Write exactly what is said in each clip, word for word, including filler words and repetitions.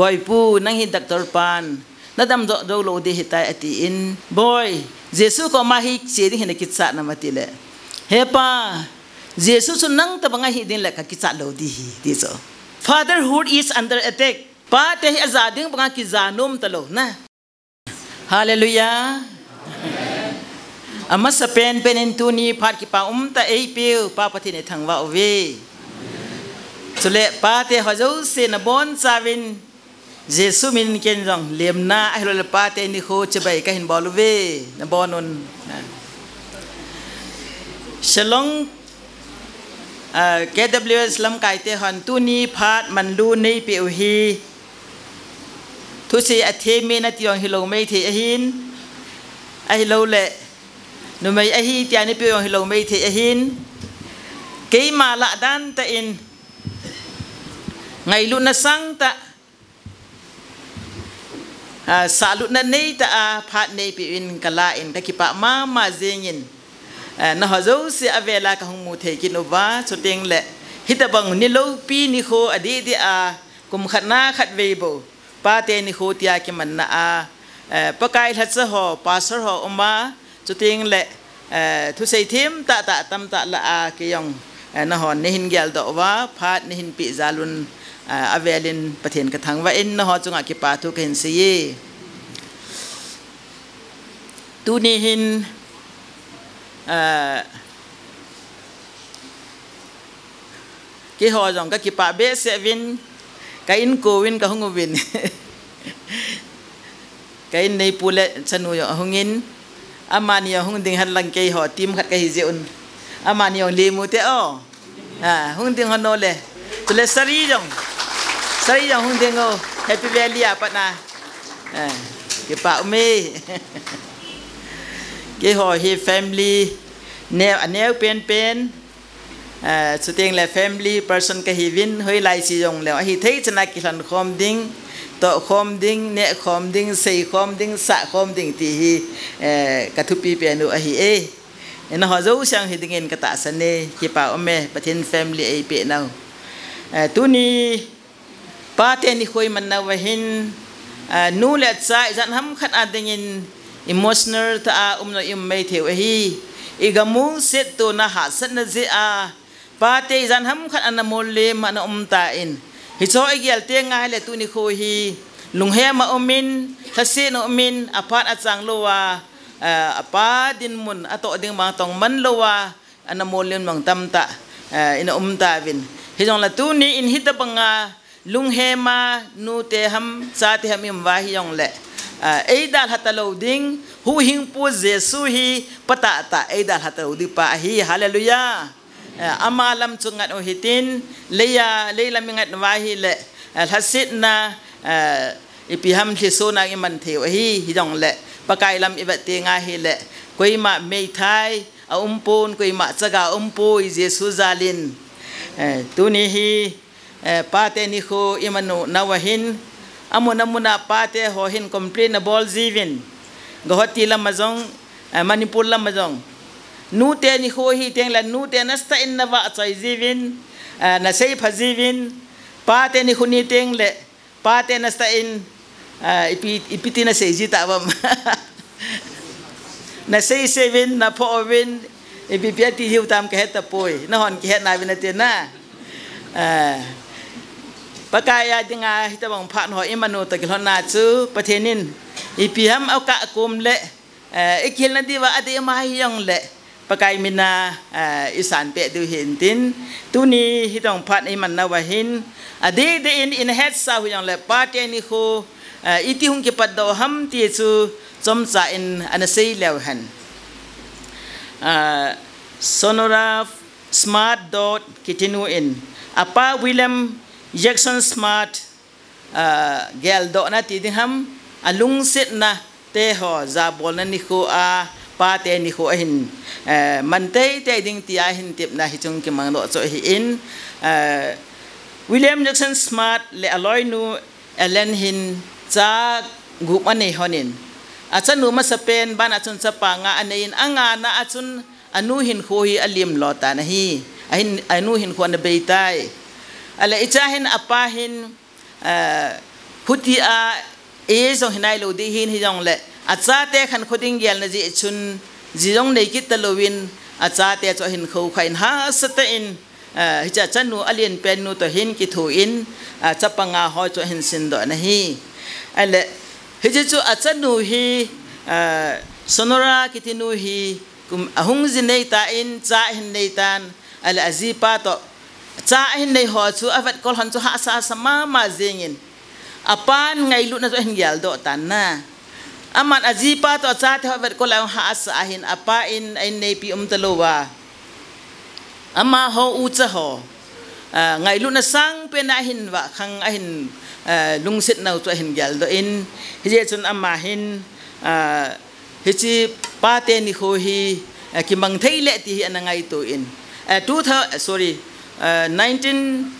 Boi pu, nang hi doctor pan, nadam jou jou lou ding ahitai, atin. Boi, Jesu koma hi che ding hi nakichat nam, atile, He pa, Jesu chu nang tabanga hi ding le kakichat lou ding ahi, ti chu. Fatherhood is under attack. Pate hi aja ding banga kija nom talou na. Hallelujah. Amasa penpen in tuni phat kipa umtah eipeu Pa Pathen ithangvah uve. Chule pate ho jouse nabonchauvin Jesu min in ken jong lemna ahilouleh pate nikho chibai kahin bol uve, nabon un. Shillong, ah, K W S lamkaite hon tuni phat manlu neipeh u hi thusei athem e nati jong hilou maithei ahin, ahilouleh numei ahi tia neipeh u jong hilou maithei ahin, keima lah dan tah in ngailutna sangtah, ah, sahlutna neitah a phat neipeh uvin kala in kakipah mama jengin, ah, nangho jouse avela kahung mu thei kit uva, chutengle hitobang niloupi nikho adeh deh a kum khat na khatvei bou pate nikho tia kimanna a, eh, Pakai lhacha ho, pastor ho uma, chutengle, eh, thusei themtah tah tamtah lah a kei jong, eh, nangho neihin geldoh uva phat neihin peh jal un, eh, avelin Pathen kathangvah in nangho chunga kipa thu kahin seiye. Tuni hin, eh, keiho jong kakipah behseh uvin, ka inkouvin kahung uvin. Ka inneipu le chanu jong ahungin, amani jong hung ding henlang keiho team khat kahi jeh un. Amani jong lemu te o. Ah, hung ding hon o le. Chule Sari jong. Sari jong hung ding o. Happy Valley a pat na. Ah, kipa ume. Keiho hi family neo, aneo penpen. Eh, chutengle family person kahiuvin, hoilai che jongleu ahithei chana kilhon khom ding, toh khom ding, neh khom ding, sei khom ding, sah khom ding ti hi, eh, kathupi pen u ahi e. Nangho jouse hiding in katahsan e, kipa ume, Pathen family eipeh nau. Eh, tuni Pate nikho iman nauva hin, ah, nu le cha ijat ham khat a dingin emotional tah a um nau i um maithei u ahi. Igam u settona hahsatna jeh a, pate ijat ham khat ana mollem a ana um tan. Hicheho igel teng ahile tuni nikho hi lunghem a um in, lhasetna um in, aphat achang lou a, ah, apa dinmun atoh ding bang tong man lou a, ana mollem bang tamtah, eh, ina um tauvin. Hijongle tuni in hitobanga lunghem a nute ham, chate ham i um uva hijongle, eh, eidalha talou ding, huhhingpu Jesu hi phatah tah eidalha talou ding pa ahi, hallelujah. Eh, ama lam chu ngat u hitin, leiya, leilam i ngat uva ahile, eh, lhasetna, eh, ipi ham lhisona i man thei u ahi, hijongle, Pakai lam i vet teng ahile, koima meithai, a um pon, koima chaga a um poi, Jesu jal in. Eh, tuni hi, eh, pate nikho iman u nauva hin, amun amun a pate ho hin complain abol jiuvin. Guwahati lam a jong, eh, Manipur lam a jong. Nute nikho hi tengle nute nasatah in navahchoi jiuvin, eh, naseipha jiuvin. Pate nikho ni tengle, pate nasatah in, ah, ipi, ipi ti nasei ji tauvam. Nasei sei uvin, naphoh uvin, ipi ipi ati jiu tam kahe tapoi. Nanghon kihe nauvin nate na. Ah, Pakai a dinga hitobang phat ho iman u toh kilhonna chu, Pathen in ipi ham akah kum le, eh, ikihilna diuva adei ma hijongle, Pakai mina, eh, isan peh diu hintin, tuni hitobang phat iman nauva hin, adeh deh in ina hetsah u hijongle, pate nikho, eh, iti hung kipatdoh ham ti chu, chomcha in ana sei leu hen. Ah, Sonora Smart Dodd kiti nu in, apa William Jackson Smart, ah, geldohna ti ding ham, alungsetna te ho jabolna nikho a, pate nikho ahin, eh, man teitei ding tia ahin tepna hi chung kimangdoh chu ahin, eh, William Jackson Smart le aloinu Ellen hin cha gup anei lhonin, achanu masapen bana chun chapa nga anei in, angana a chun anu hinkho hi alim lo tan ahi, ahin, anu hinkho ana bei tai. Ahile hiche a hin apa hin, eh, Hutia, e jong hinai lo di hin hijongle, achate khankho ding gelna jeh chun, ji jong nei kit talouvin, achate chu ahin khoukhah in hahsa tah in, eh, hiche achanu alen pen nu toh hin kithoin, eh, chapang a ho chu ahin sindoh ana hi. Ahile, hiche chu achanu hi, eh, Sonora kiti nu hi, kum, ahung ji nei tan, cha ahin nei tan, ahile ajipa toh, cha ahin nei ho chu avetkol hon chu hahsa sa mama jingin. Apan ngailutna chu ahin geldoh tan na. Aman ajipa toh achate ho avetkol a hahsa ahin apa in a inneipi um talouva. Amaho ucha ho. Ah, ngailutna sangpen ahin vah khang ahin, ah, lungsetnau chu ahin geldoh in. Hijeh chun ama hin, ah, Hiche pate nikho hi, eh, kimang thei le ti hi ana ngaito in. Eh, two thou-, eh, sorry, eh, nineteen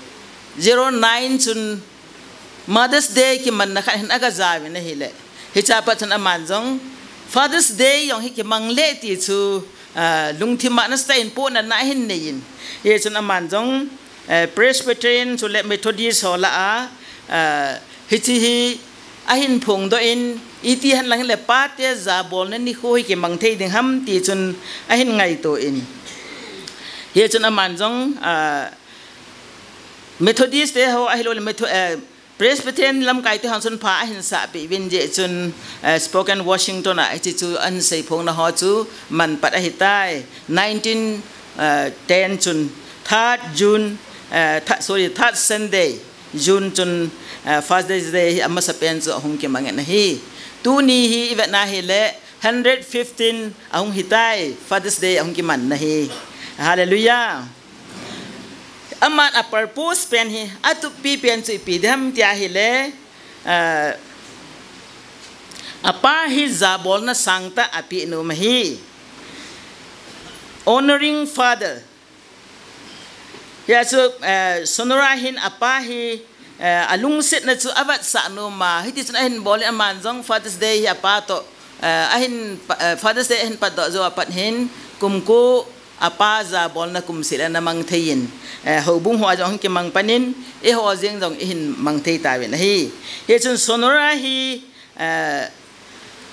zero nine chun Mother's Day kimanna khat hin aga jaovin ahile. Hiche a pat chun aman jong Father's Day jong hi kimang le ti chu, eh, lungthim a nasatah in pohnatna ahin nei in. Hichun aman jong, eh, Presbyterian chule Methodist ho lah a, eh, hiche hi ahin phongdoh in, iti henlang le pate jabolna nikho hi kimang thei ding ham ti chun ahin ngaito in. Hichun aman jong, ah, Methodist te ho ahilou le Metho-, eh, Presbyterian lamkai te hon chun pha ahin sahpeh uvin jeh chun, eh, Spokane, Washington a hiche chu ahin seiphongna ho chu manpat ahitai. Nineteen, eh, ten chun, third June, eh, th-, sorry, third Sunday, June chun, eh, Father's Day hi amasapen chu ahung kimang in ahi. Tuni hi ivetna hile hundred fifteen ahung hitai, Father's Day ahung kimanna hi. Hallelujah. Aman a purpose pen hi, atupi pen chu ipi diham tia hile, eh, apa hi jabolna sangtah apeh nom ahi. Honoring father. Hia chu, eh, Sonora hin apa hi, eh, alungsetna chu avetsah nom a. Hitichun ahin bol in aman jong Father's Day hi apa toh, eh, ahin pa-, eh, Father's Day ahin patdoh jou apat hin kum ko apa jabolna kum seh le ana mang thei in, eh, houbung ho a jong ahin kimang pan in, eiho jeng jong ihin mang thei tauvin ahi. Hichun Sonora hi, eh,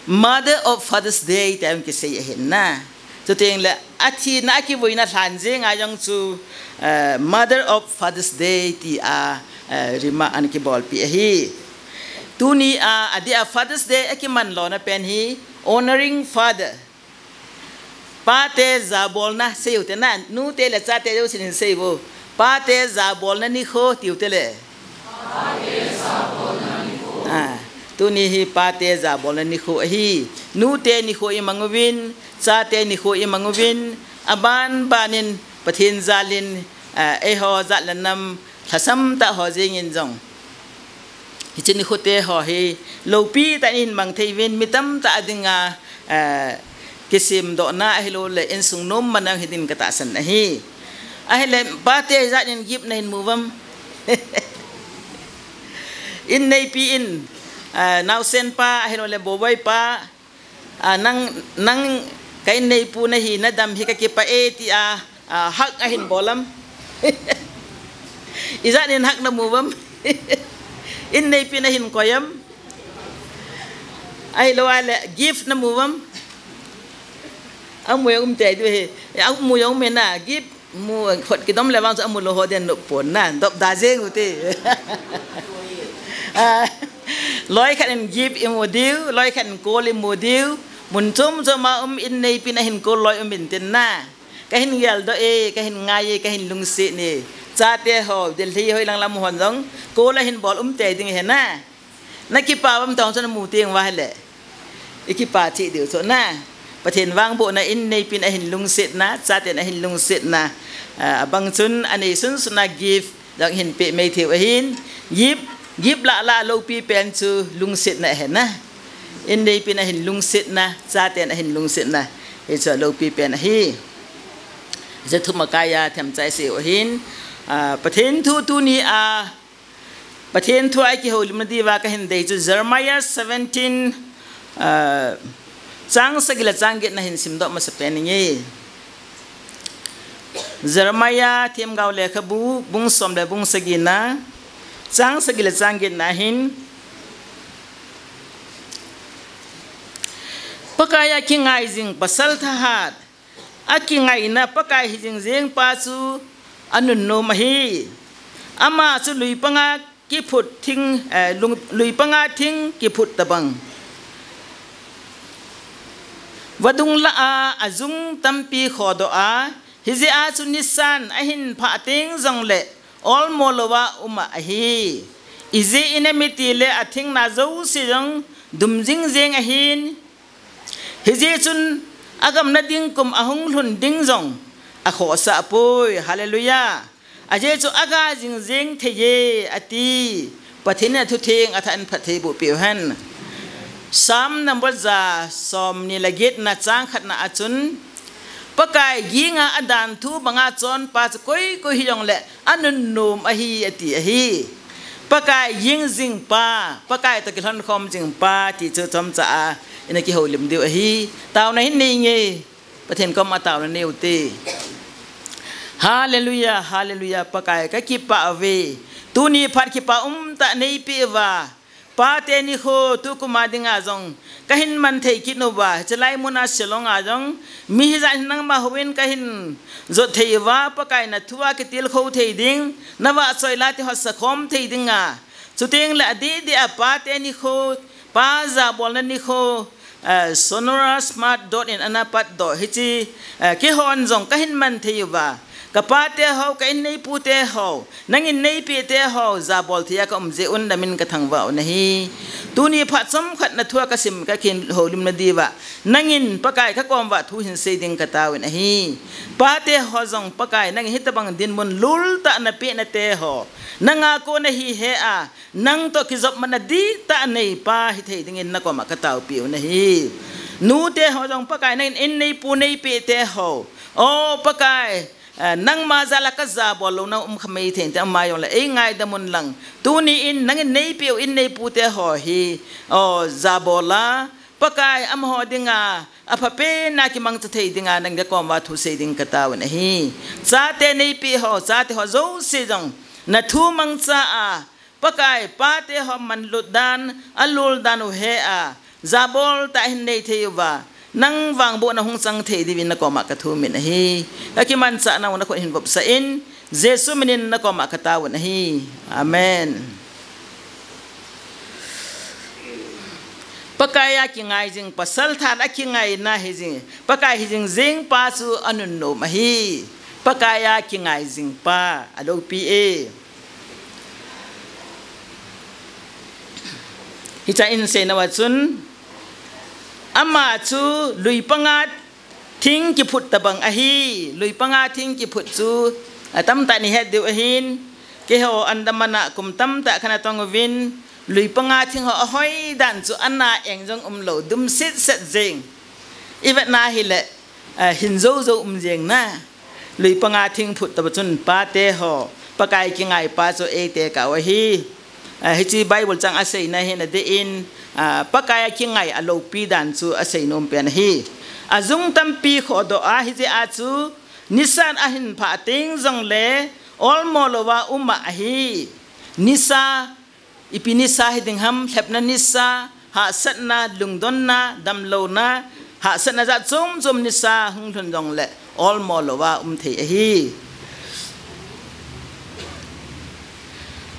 Mother of Father's Day tia jong kisei ahin na. Chuteng le athina akivuina lhan jeng a jong chu, eh, Mother of Father's Day tia, eh, remark ana kibolpeh ahi. Tuni a, adeh a Father's Day akiman lona pen hi, honoring father. Pate jabolna, seiu te na, nute le chate jousen seiu. Pate jabolna nikho tiu te le. Ah, tuni hi pate jabolna nikho ahi. Nute nikho imang uvin, chate nikho imang uvin, aban ban in Pathen jal in, ah, eiho jat le nam lhasam tah ho jeng in jong. Hiche nikho te ho hi, loupi tah in ihin mang thei uvin, mi tamtah a dinga, eh, kisemdohna ahilou le, insung nom manna hi ding katahsan ahi. Ahile, pate jat in gift nahin mu uvam. Inneipi in, eh, naosen pa, ahilou le, boboi pa, Ah, nang, nang ka inneipu nahi, nadam hi kakipah e, tia, ah, hug ahin bol am. Ijat in hug namu uvam. Inneipi nahin koi am. Ahilou le gift namu uvam. Amu jong um tei diu ahi. Amu jong um e na, gift Mu, hot kidom le vang chu amu lou ho den nop pon na, dop da jeng u te. Ah, loi khat in gift imu diu, loi khat in kol imu diu, mun chom chom a um inneipi in ahin kol loi um in tin na. Kahin geldoh e, kahin ngai e, kahin lungset e. Chate ho, Delhi hoi lang lam hon jong, kol ahin bol um tei ding ahi na. Nakipah uvam tong chu namu teng uva ahile. Ikipah cheh diu chu na. Pathen vangbohna inneipi in ahin lungsetna, chaten ahin lungsetna. Ah, abang chun anei sunsun a gift jong hin peh mai thei u ahin. Gift, gift lah lah loupi pen chu lungsetna ahi na. Inneipi in ahin lungsetna, chaten ahin lungsetna. Hichu aloupi pen ahi. Hichu thum a kai a themcha isei u ahin. Ah, Pathen thu tuni a Pathen thu a ikihoulimna diuva kahin dei chu Jeremiah seventeen, ah, chang sagi le chang get na hin simdoh masapen inge. Jeremiah themgao lekhabu bung som le bung sagi na, chang sagi le chang get na hin, Pakai a kingai jing pasal thahat, a kingaina Pakai hi jing jing pa chu anunnom ahi. Ama chu lui panga kiphut thing, eh, lung, lui panga thing kiphut tabang. Vadung la a, ajung tampi khodoh a, hijeh a chu nisan ahin phah teng jongle, olmo louva uma ahi. Ijeh inem itile athingna jouse jong dum jing jeng ahin. Hijeh chun agamna ding kum ahung lhun ding jong akhohsah poi. Hallelujah. Ajeh chu aga jing jeng theiye ati. Pathen in athutheng athah in phatthei boh peh u hen. Psalm number ja somni le getna chang khatna a chun, Pakai ginga adan thu banga chonpa chu koi koi hijongle anunnom ahi ati ahi. Pakai ging jing pa, Pakai toh kilhon khom jing pa ti chu chomcha a ina kihoulim diu ahi. Taona hin nei nge. Pathen koma taona nei ute. Hallelujah, hallelujah, Pakai kakipah uve. Tuni phat kipa umtah neipeh uva. Pate nikho tukum a dinga jong kahin man thei kit uva. Hichelai muna Shillong a jong mi hijat hin nangma houin kahin jot thei uva. Pakai nathua kitilkhou thei ding, navahchoi la ti ho sakhom thei dinga. Chuteng le adeh deh a pate nikho, pa jabolna nikho, eh, sonora smart dot in ana patdoh hiche, eh, kihon jong kahin man thei uva. Kapate ho, ka inneipute ho, nangin neipehte ho, jabol thei a kaum jeh un namin kathangvah u ahi. Tuni phat chomkhat nathua kasim kahin houlimna diuva, nangin Pakai kakom uva thu hinsei ding kataovin ahi. Pate ho jong Pakai nangin hitobang dinmun lultah napeh nate ho, nanga kona hihe a, nang toh kijopmatna dihtah neipa hithei dingin nakoma kataopiu ahi. Nute ho jong Pakai nangin inneipu neipehte ho, o Pakai, eh, nangma jal a kajabol louna um khamei thei inte, ama jongle eingaidam unlang. Tuni in nangin neipeh u inneipute ho hi, o, jabol a, Pakai amaho dinga aphapen a kimangcha thei dinga nangin kakoma thusei ding kataovin ahi. Chate neipeh ho, chate ho jouse jong nathu mangcha a, Pakai, pate ho manlut dan, alul dan u he a, jabol tah hin nei thei uva, nang vangbohna hung chang thei diuvin nakoma kathumin ahi. Kakimanchah nau nakhut hin vopsah in, Jesu minin nakoma kataovin ahi. Amen. Pakai a kingai jing pasal thahat a kingaina hi jing, Pakai hi jing jing pa chu anunnom ahi. Pakai a kingai jing pa aloupi e. Hicha in seina uva chun, ama chu lui panga thing kiphut tabang ahi. Lui panga thing kiphut chu atamtah in ihet diu ahin, keiho Andaman a kum tamtah kana tong uvin, lui panga thing ho ahoi dan chu ana eng jong umlou, dum setset jeng. Ivetna hile, eh, hin jou jou um jeng na. Lui panga thing phut taba chun pate ho, Pakai kingai pa chu eite kau ahi. Eh, hiche Bible chang aseina hin adeh in, ah, Pakai a kingai aloupi dan chu aseinom pen ahi. Ajung tampi khodoh a hijeh a chu nisan ahin phah teng jongle olmo louva uma ahi. Nisa Ipi nisa hiding ham, lhepna nisa, hahsatna, lungdonna, damlouna, hahsatna jat chom chom nisa hung lhun jongle olmo louva um thei ahi.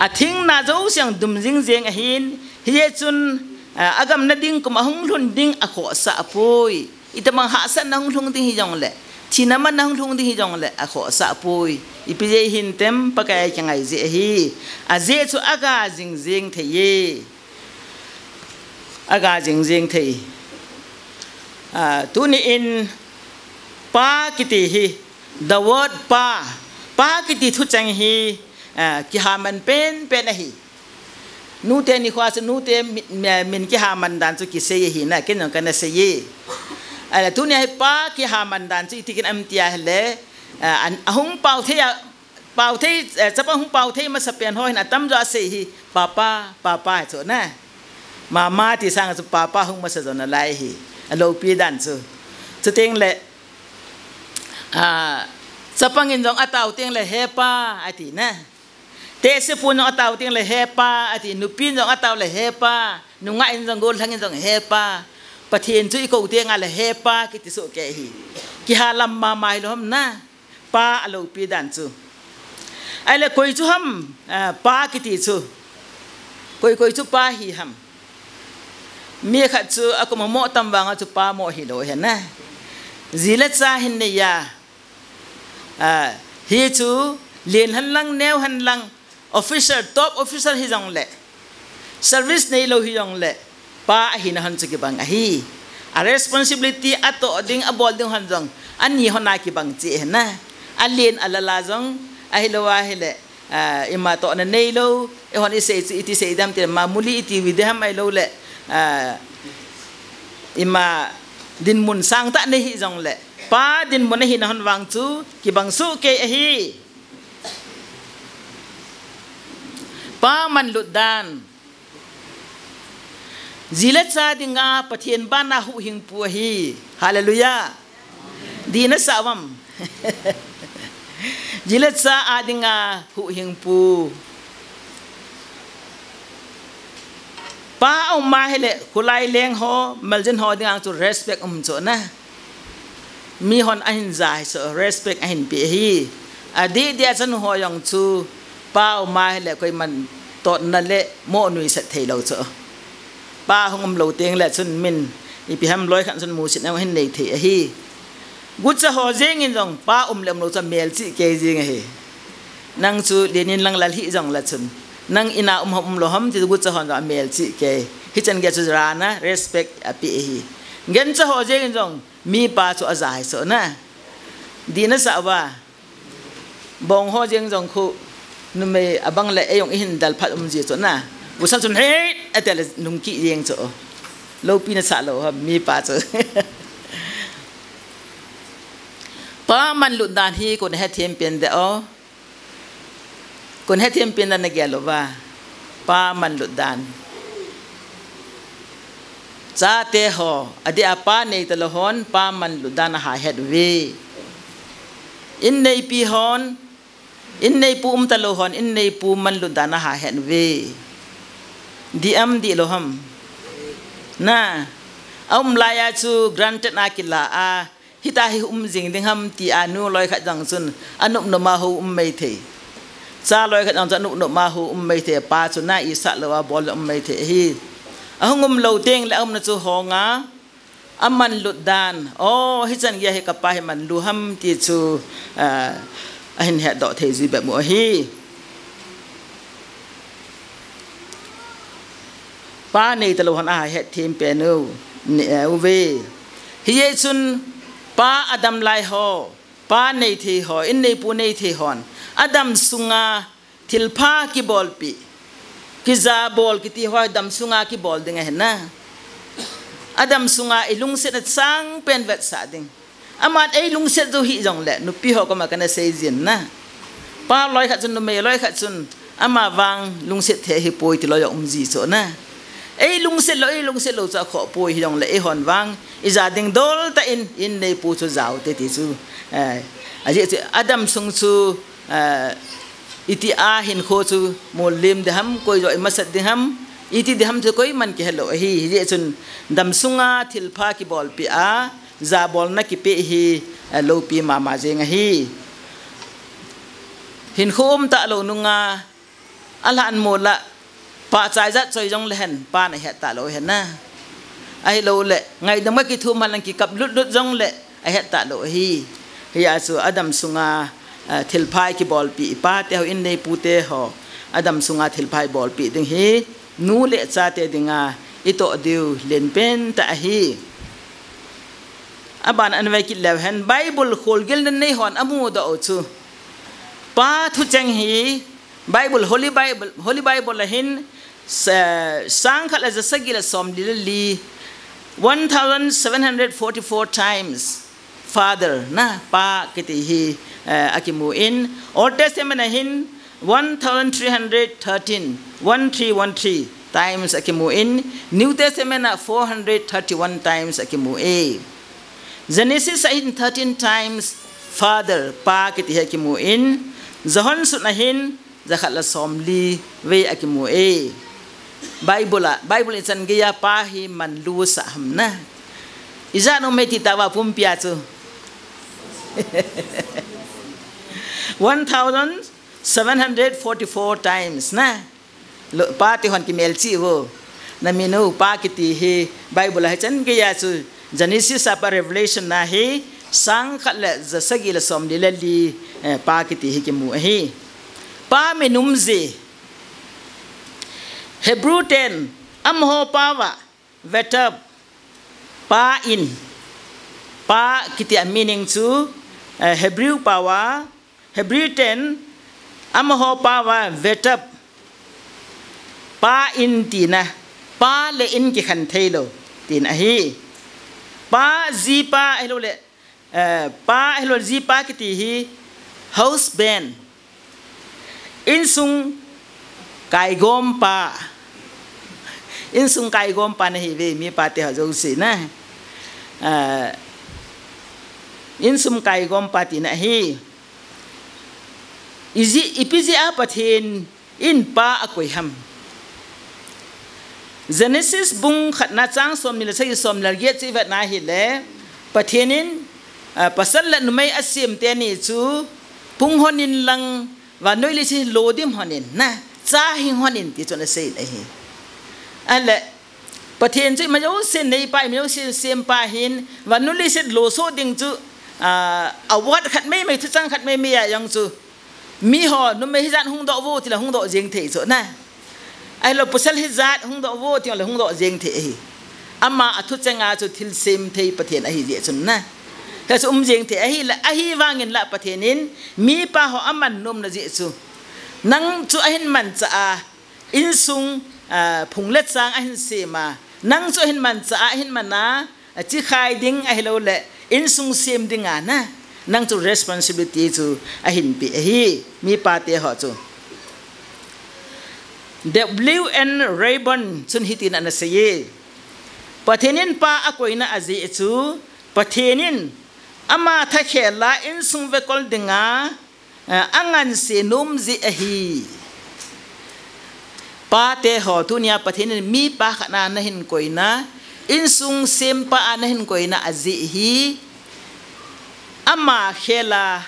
Athingna jouse jong dum jing jeng ahin, hijeh chun, ah, agamna ding kum ahung lhun ding akhohsah apoi. Itobang hahsatna hung lhung ding hijongle, thina manna hung lhung ding hijongle, akhohsah poi. Ipi jeh hintem, Pakai a kingai jeh ahi. Ajeh chu aga jing jing thei e. Aga jing jing thei. Ah, tuni in pa kiti hi, the word pa, pa kiti thucheng hi, ah, kihaman pen pen ahi. Nute nikho a chu nute mi-, mi-, min kihaman dan chu kisei ahi na, ken jong kana sei e. Ahile, tuni a hi pa kihaman dan chu iti kin am tia hile, eh, an, ahung pao thei a, pao thei, eh, chapang hung pao thei masa pen ho hin atamjo asei hi, papa, papa chu na. Mama ti sang chu papa hung masa jo nalai hi, aloupi dan chu. Chuteng le, ah, chapang in jong atao teng le, he pa, ati na. Tehsepu in jong atao teng le, he pa, ati, nupi in jong atao le, he pa, nungah in jong, gollhang in jong, he pa. Pathen chu i kou teng le he pa kiti soh kei hi. Kiha lam mama hilou ham na. Pa aloupi dan chu. Ahile koi chu ham, ah, pa kiti chu. Koi koi chu pa hi ham. Mi khat chu akum a mo tam vang a chu pa mo hilou ahi na. Ji le cha hin nei a. Ah, hi chu len hen lang, neo hen lang, officer, top officer hi jong le, service neilou hi jong le, pa ahina hon chu kibang ahi. A responsibility atoh ding, abol ding hon jong, ani hon a kibang cheh ahi na. Alen alal a jong, ahilou ahile, ah, ima tohna neilou, eihon i sei chu iti sei dem ti, ma muli iti vi dem ahilou le, ah, ima dinmun sangtah nei hi jong le, pa dinmun ahina hon vang chu kibang soh kei ahi. Pa manlut dan. Ji le cha dinga Pathen bana huhhingpu ahi. Hallelujah. Dih nasah uvam. Ji le cha a dinga huhhingpu. Pa aum a hile, khulai leng ho, maljin ho dinga chu respect um chu na. Mi hon ahin ja hi chu, respect ahin pe hi. Adih dia chanu ho jong chu, pa aum a hile, koiman totna le mo nuisat thei lou chu. Pa hung um lou teng le chun min, ipi ham loi khat chun musit na hin nei thei ahi. Gucha ho jeng in jong, pa um le um lou chu melchih kei jeng ahi. Nang chu len in lang lal hi jong le chun. Nang ina um ham um lou ham ti gucha hon jong amelchih kei. Hichan gei chu rana, respect ape ahi. Gencha ho jeng in jong, mipa chu aja hi chu na. Dih nasah uva. Bong ho jeng jong khu. Numei abang le ei jong ihin dal phat um ji chu na. Gucha chun hei, ati le nung kit jeng chu. Loupi nasah lou ham, mipa chu. Pa manlut dan hi kon hethem pen de o. Kon hethem pen dan nagel uva. Pa manlut dan. Chate ho, adeh a pa nei talou hon, pa manlut dan aha het uve. In neipi hon, in neipu um talou hon, in neipu manlut dan aha het uve. Dih am dih lou ham. Na, aum lai a chu granted a kila a, hita hi um jing ding ham ti a nu loi khat jong chun, anop nop a hou um mai thei. Cha loi khat jong chun anop nop a hou um mai thei, pa chu na isah lou a bol um mai thei ahi. Ahung um lou teng le aumna chu hong a, amanlut dan. O, hichan gei hi kapa hi manlu ham ti chu, ah, ahin hetdoh thei ji bep u ahi. Pa nei talou hon aha hethem pen u, ni, eh, uve. Hijeh chun pa adam lai ho, pa nei thei ho, in neipu nei thei hon, adam sunga thilpha kibolpeh, kijabol kiti ho adam sunga kibol ding ahi na. Adam sunga ilungset na chang pen vetsah ding. Aman eilungset jou hih jongle, nupi ho koma kana sei jin na. Pa loi khat chun, numei loi khat chun, ama vang lungset thei hipoi ti loi um ji chu na. Eilungset lou, eilungset lou chu akhoh poi hi jongle, eihon vang, ija ding dol tah in, in neipu chu jao te ti chu. Eh, ajeh chu, adam sung chu, eh, iti a hinkho chu mollim ding ham, koi joh imasat ding ham, iti ding ham chu koiman kihe lou ahi, hijeh chun dam sunga thilpha kibolpeh a, jabolna kipeh hi, eh, loupi mama jeng ahi. Hinkho um talou nunga, alhan mol a, pahcha ijat choi jongle hen, pan ahet talou hen na. Ahilouleh, ngaidam a kithum halang kikap lut lut jongle, ahet talou ahi. Hijeh chun adam sunga, ah, thilpha kibolpeh, ipa te ho, in neipu te ho, adam sunga thilpha bolpeh ding hi, nu le chate dinga itoh diu lenpen tah ahi. Aban a ana ve kit leu hen, Bible kholgilna neihon amudoh u chu, pa thucheng hi, Bible, Holy Bible, Holy Bible a hin, sa-, sangkhat le jasagi le somli le li, one thousand seven hundred forty-four times, Father, na, pa kiti hi, eh, akimun. Old Testament a hin, one thousand three hundred thirteen, one three one three times akimun. New Testament a four hundred thirty-one times akimun. Genesis a hin thirteen times Father, pa kiti hi akimun. John sut a hin jakhat le somli vei akimun. Bible a, Bible ichan geiya pa hi manlu sah ham na. Ijat um e ti tava pumpia chu. One thousand seven hundred forty-four times na. Lo, pa ti hon kimelchi vo. Na minu pa kiti hi Bible a hichan geiya chu Genesis a pat Revelation na hi sang khat le ja sagi le som li le li, eh, pa kiti hi kimu ahi. Pa minum ji. Hebrew ten amaho pao va Vatev, pa in. Pa kiti a meaning chu, eh, Hebrew pao va, Hebrew ten amaho pao va Vatev, pa in tina, pa le in kikhen thei lou tina ahi. Pa, ji pa ahilou le, eh, pa ahilou le ji pa kiti hi husband. Insung kaigom pa. Insung kaigom pa na hi ve, mi pa te ho jouse na. Eh, insung kaigom pa tina ahi. Iji, ipi jeh a Pathen in pa akoi ham. Genesis bung khatna chang som ni le sagi, som ni le get chu ivet na hile, Pathen in, ah, pasal le numei asem teni chu pung hon in lang, vannoi leiset lodim hon in na, cha hing hon in ti chu ana sei ahi. Ale, Pathen chu ima jousen neipa, ima jousen sempa ahin, vannoi leiset losoh ding chu, ah, award khat meimei, thucheng khat meimei a jong chu, miho, numei hijat hung doh vo, tile hung doh jeng thei chu na. Ahilou pasal hijat hung doh vo, tile hung doh jeng thei ahi. Ama athucheng a chu thilsem thei Pathen ahi jeh chun na. Hichu um jeng thei ahile, ahivangin la Pathen in mipa ho aman nomna jeh chu, nang chu ahin manchah a, insung, ah, phung le chang ahin sem a, nang chu ahin manchah a, ahin man a, achikhai ding ahilou le, insung sem ding a na, nang chu responsibility chu ahin pe ahi, mipa te ho chu. W N Raybon chun hitin ana sei e, Pathen in pa akoina ajeh chu, Pathen in ama thakhel a insung vekol ding a, eh, anganse nom jeh ahi. Pa te ho, tunia Pathen in mipa khat na nahin koina, insung sempa a nahin koina ajeh hi, ama khel a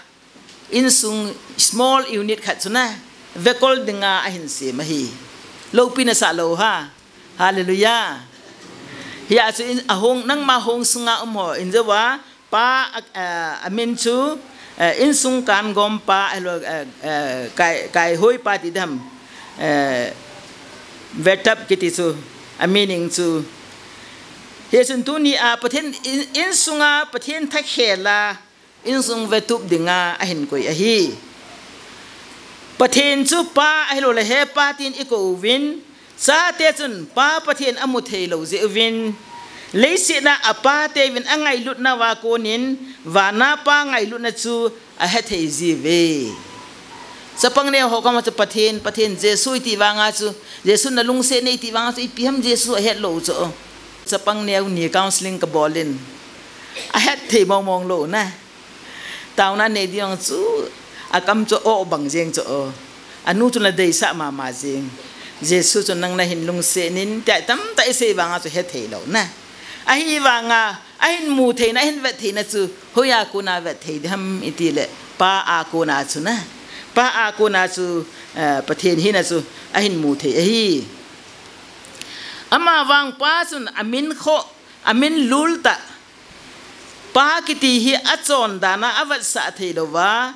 insung small unit khat chu na vekol ding a ahin sem ahi. Lopi nasa lou ha. Hallelujah. Hia chu in, ahung, nangma hung sunga um ho, in jeh a, pa, a, a, amin chu, eh, insung kangom pa, ahilou, eh, eh, kai, kaihoi pa ti dam, eh, Vatev kiti chu, a meaning chu. Hichun tunia Pathen in, insunga Pathen thakhel a, insung vetup ding a ahin koi ahi. Pathen chu pa ahilou le he pa tin ikou uvin, chate chun pa Pathen amu thei lou jeh uvin, leiset a apa teuvin angailutna uva konin, vana pa ngailutna chu ahe thei jiuve. Chapang neo ho koma chu Pathen, Pathen, Jesu iti vanga chu, Jesu na lungset nei iti vanga chu, ipi ham Jesu ahet lou chu. Chapang neo ni counseling kabol in, ahet thei mong mong lou na. Taona nei ding chu, akam chu o bang jeng chu o. Anu chu na deisah mama jeng. Jesu chu nang nahin lungset in, tia tamtah isei vanga chu he thei lou na. Ahivanga, ahin mu theina, ahin vet theina chu, hoiya kona vet thei ding ham iti le, pa a kona chu na. Pa a kona chu, eh, Pathen hina chu, ahin mu thei ahi. Amavang pa chun amin kho, amin lul tah. Pa kiti hi achon dan a avetsah thei louva,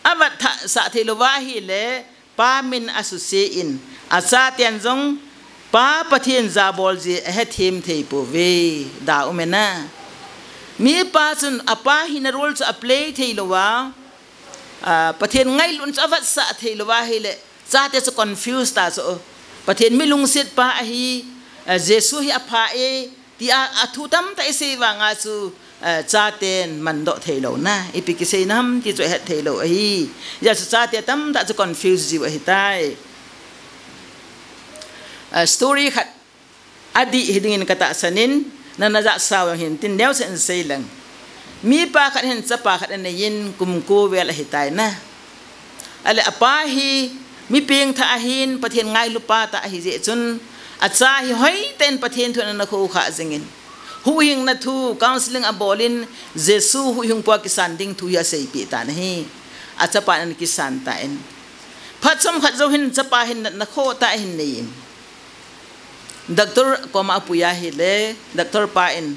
avetsah thei louva ahile, pa min asuse in, achaten jong pa Pathen jabol jeh ahe them thei pouve, da um e na. Mipa chun apa hina role chu aplay thei louva, ah, Pathen ngailutna chu avetsah thei louva ahile, chate chu confuse ta chu. Pathen mi lungset pa ahi, ah, Jesu hi apha e, tia athu tamtah isei vanga chu, eh, chaten mandoh thei lou na. Ipi kisei nam ti chu ahet thei lou ahi. Hijeh chun chate tamtah chu confuse jiu ahitai. Eh, story khat adih hiding in katahsan in, nana jahsau jong hin tin neocha in sei leng. Mipa khat hin chapa khat anei in kum ko vel ahitai na. Ale apa hi mi pengthah ahin, Pathen ngailu pa tah ahi jeh chun, acha hi hoitah in Pathen thu ana khoukhah jing in. Huhhingna thu, counselling abol in, Jesu huhhingpu a kisan ding thu hi aseipeh tan ahi. Achapan ana kisan tan. Phat chomkhat jou hin chapa hin natna khoh tah ahin nei in. Doctor koma apui ahile, doctor pa in,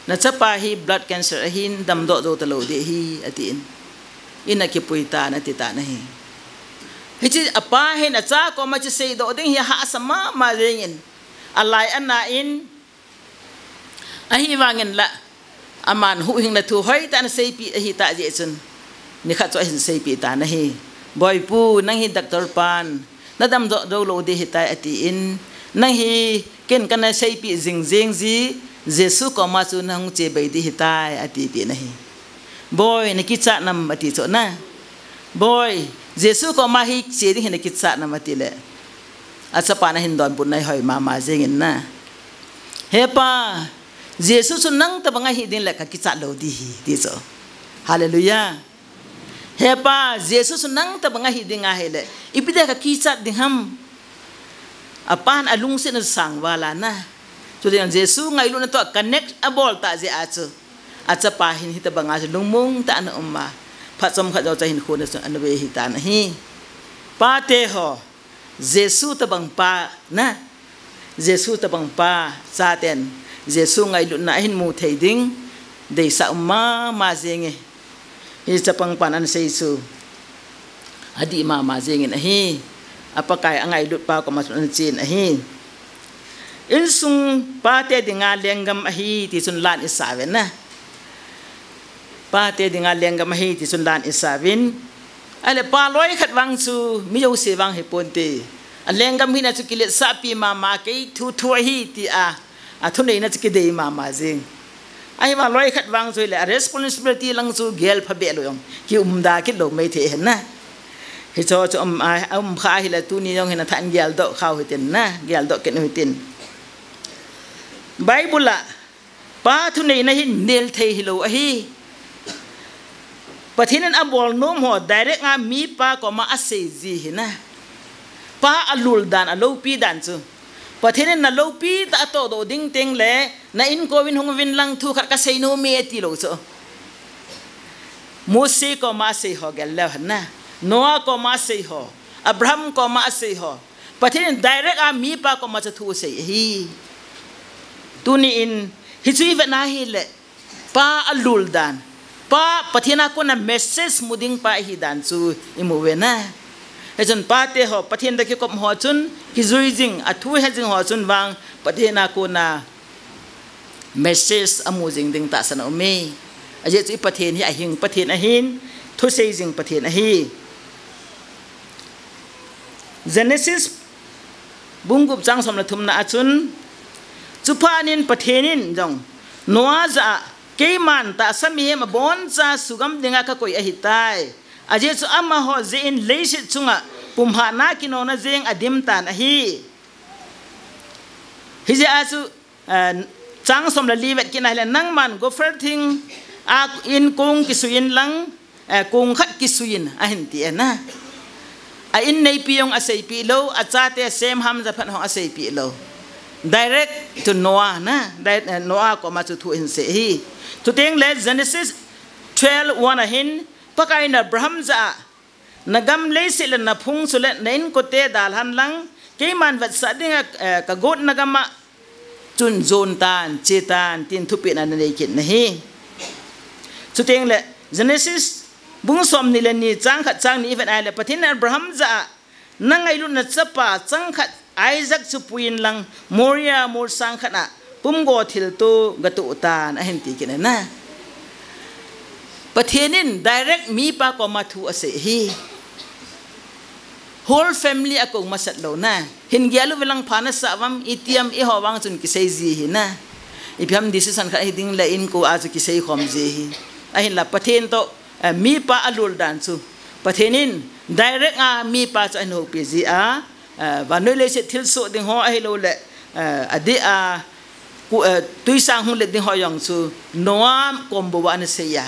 nachapa hi blood cancer ahin, damdoh jou talou ding ahi, atin. Ina kipui tan, ati tan ahi. Hiche apa hin acha koma hiche seidoh ding hi ahahsa mama jeng in. Alai ana in, ahivangin la, aman huhhingna thu hoitah in aseipeh ahitah jeh chun, nikhat chu ahin seipeh tan ahi. Boipu, nang hi doctor pan, nadamdoh jou lou ding ahitai, atin, nang hi ken kana seipeh jingjing ji, Jesu koma chu nahung che bai ding ahitai, atipeh in ahi. Boi, nakichat nam, ati chu na. Boi, Jesu koma hi che ding hi nakichat nam, atile, achapan ahin donbutna ahoi mama jeng in na. He pa, Jesu chu nang tobang ahi ding le kakichat lou ding ahi, ti chu. Hallelujah. He pa, Jesu chu nang tobang ahi ding ahile, ipi dia kakichat ding ham? Apan alungset asang val a na. Chuteng Jesu ngailutna toh connect abol tah jeh a chu, achapa hin hitobang a chu lungmong tah in ana um a. Phat chomkhat jou chu ahinkho na chu ana ve ahitan ahi. Pate ho, Jesu tobang pa na. Jesu tobang pa, chaten Jesu ngailutna ahin mu thei ding, deisah um mama jeng e. Hiche chapang pan ana sei chu adih mama jeng in ahi. Apakai angailut pa koma chun ana chen ahi. Insung pate dinga lenggam ahi, ti chun lan isah uve na. Pate dinga lenggam ahi, ti chun lan isah uvin. Ahile pa loi khat vang chu mi jouse vang hiponte. Alenggam hina chu kiletsahpi mama, kei thu thu ahi, ti a, athuneina chu kidei mama jeng. Ahivang loi khat vang chu hile, a responsibility lang chu gel phabeh lou jong kiumda kit lou mai thei hen na. Hicho chu um a, um kha ahile tuni jong hin athan geldoh khau hitin na, geldoh kit u hitin. Bible a pa thuneina hi nel thei hilou ahi. Pathen in abol nom ho direct a mipa koma asei ji hi na. Pa alul dan, aloupi dan chu. Pathen in naloupi tah a atohdoh ding teng le, na inkouvin hung uvin lang thu khat kasei nom e ati lou chu. Mose koma asei ho gel leu hen na. Noah koma asei ho. Abraham koma asei ho. Pathen in direct a mipa koma chu thu asei ahi. Tuni in, hichu ivet na hile, pa alul dan, pa Pathen a kona message mu ding pa ahi dan chu imu uve na. Hichun pate ho, Pathen toh kikop ho chun kijui jing, athu he jing ho chun vang Pathen a kona message amu jing ding tahsan aum e. Ajeh chu i Pathen hi ahing Pathen ahin, thusei jing Pathen ahi. Genesis bung gup chang som le thumna a chun, chuphat in Pathen in jong Noah jah a, keiman tahsa mihem aboncha sugam dinga kakoi ahitai. Ajeh chu amaho jeh in leiset chunga pumhatna kinona jeng adim tan ahi. Hijeh a chu, eh, chang som le li vet kit na hile, nangman gopher thing a in kong kisui in lang, eh, kong khat kisui in ahin ti e na. A in neipi jong aseipeh lou, achate Shem, Ham, Japheth ho aseipeh lou. Direct to Noah na, di-, eh, Noah koma chu thu ahin sei ahi. Chuteng le Genesis twelve one a hin, Pakai in Abraham jah a, nagam leiset le naphung chule na inkote dalhan lang, keiman vetsah dinga, eh, kagotna gam a chun jon tan, che tan, tin thupehna ana nei kit na ahi. Chuteng le Genesis bung somni le ni chang khat chang ni ivet a le, Pathen in Abraham jah a, na ngailutna chapa changkhat Isaac chu pui in lang Moriah molsang khat a pumgo thilto gatoh tan ahin ti kit na. Pathen in direct mipa koma thu asei ahi. Whole family akong masat lou na. Hin gel uve lang pha nasah uvam, itiam, eiho vang chun kisei ji ahi na. Ipi ham decision khat hi ding le inko a chu kisei khom ji ahi. Ahinla Pathen toh, eh, mipa alul dan chu, Pathen in direct a mipa chu ahin houpi ji a, eh, vannoi leiset thilsoh ding ho ahilou le, eh, adeh a, ku, eh, tuisang hung let ding ho jong chu Noah kom bou a ana sei a.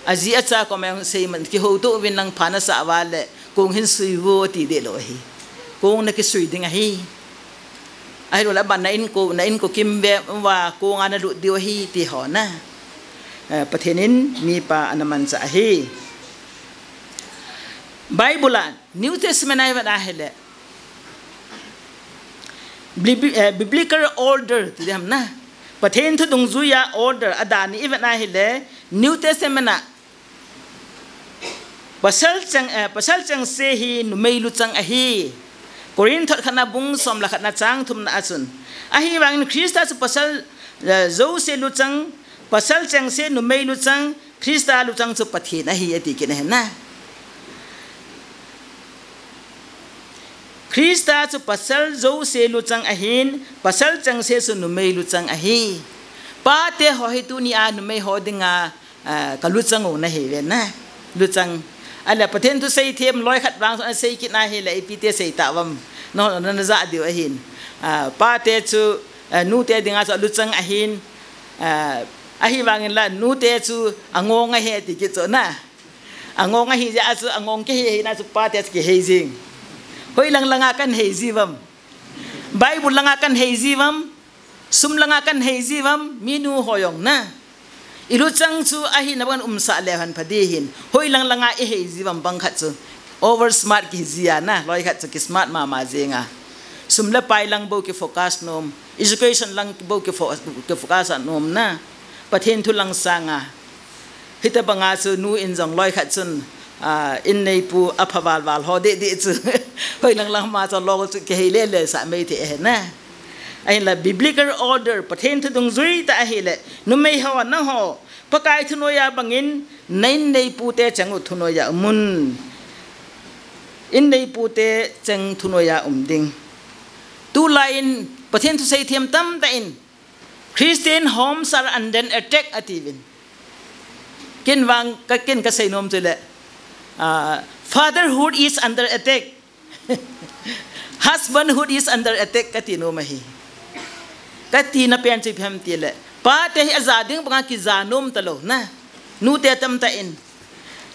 Aji acha koma jong sei man, kihouto uvin lang pha nasah uva le, kong hin sui uvo ati deh lou ahi. Kong nakisui ding ahi. Ahilou le aban na inko, na inko kimvel uva kong a nalut diu ahi ti ho na. Eh, Pathen in mipa ana manchah ahi. Bible a New Testament a ivet ahile, bibli-, eh, biblical order ti ding ham na. Pathen thu dungjui a order adan i ivet ahile, New Testament a pasal cheng, eh, pasal chengse hi numei luchang ahi. Corinth thot khatna bung som le khatna chang thumna a chun, ahivangin Christa chu pasal, eh, jouse luchang, pasal chengse numei luchang, Christa luchang chu Pathen ahi ati kit ahi na. Christa chu pasal jouse luchang ahin, pasal chengse chu numei luchang ahi. Pate ho hi tuni a numei ho dinga, ah, ka luchang u na hi ve na. Luchang. Ahile Pathen thu seithem loi khat vang chu ana sei kit na hile ipi ti sei ta uvam. No, no, na ja diu ahin. Ah, pate chu, ah, nute dinga chu luchang ahin. Ah, ahivangin la nute chu angong ahi ati kit chu na. Angong ahi jeh a chu angong kihei hina chu pate chu kihei jing. Hoilang langa kan hei ji uvam. Bible langa kan hei ji uvam. Sum langa kan hei ji uvam. Minu ho jong na. I luchang chu ahina bang umsah leu hen pha ding ahin. Hoilang langa i hei ji uvam bang khat chu. Over smart kihi ji a na. Loi khat chu ki smart mama jing a. Sum le pai lang bou ki focus nom. Education lang bou ki fo-, ki focus a nom na. Pathen thu lang sanga. Hitabanga chu nu in jong loi khat chun, ah, in neipu apha valval ho deh deh chu. Hoilang lang ma chu lo chu kihei lele sah mai thei ahi na. Ahinla biblical order, Pathen thu dungjui tah ahile, numei ho, nangho, Pakai thunoiya bangin, na in neipu te cheng u thunoiya umun. In neipu te cheng thunoiya um ding. Tulai in, Pathen thu seithem tamtah in, Christian homes are under attack atiuvin. Ken vang ka, ken ka seinom chu le, ah, fatherhood is under attack. Husbandhood is under attack kati nom ahi. Katina pen chu ipi ham tile, pate hi aja ding banga kija nom talou na. Nute tamtah in,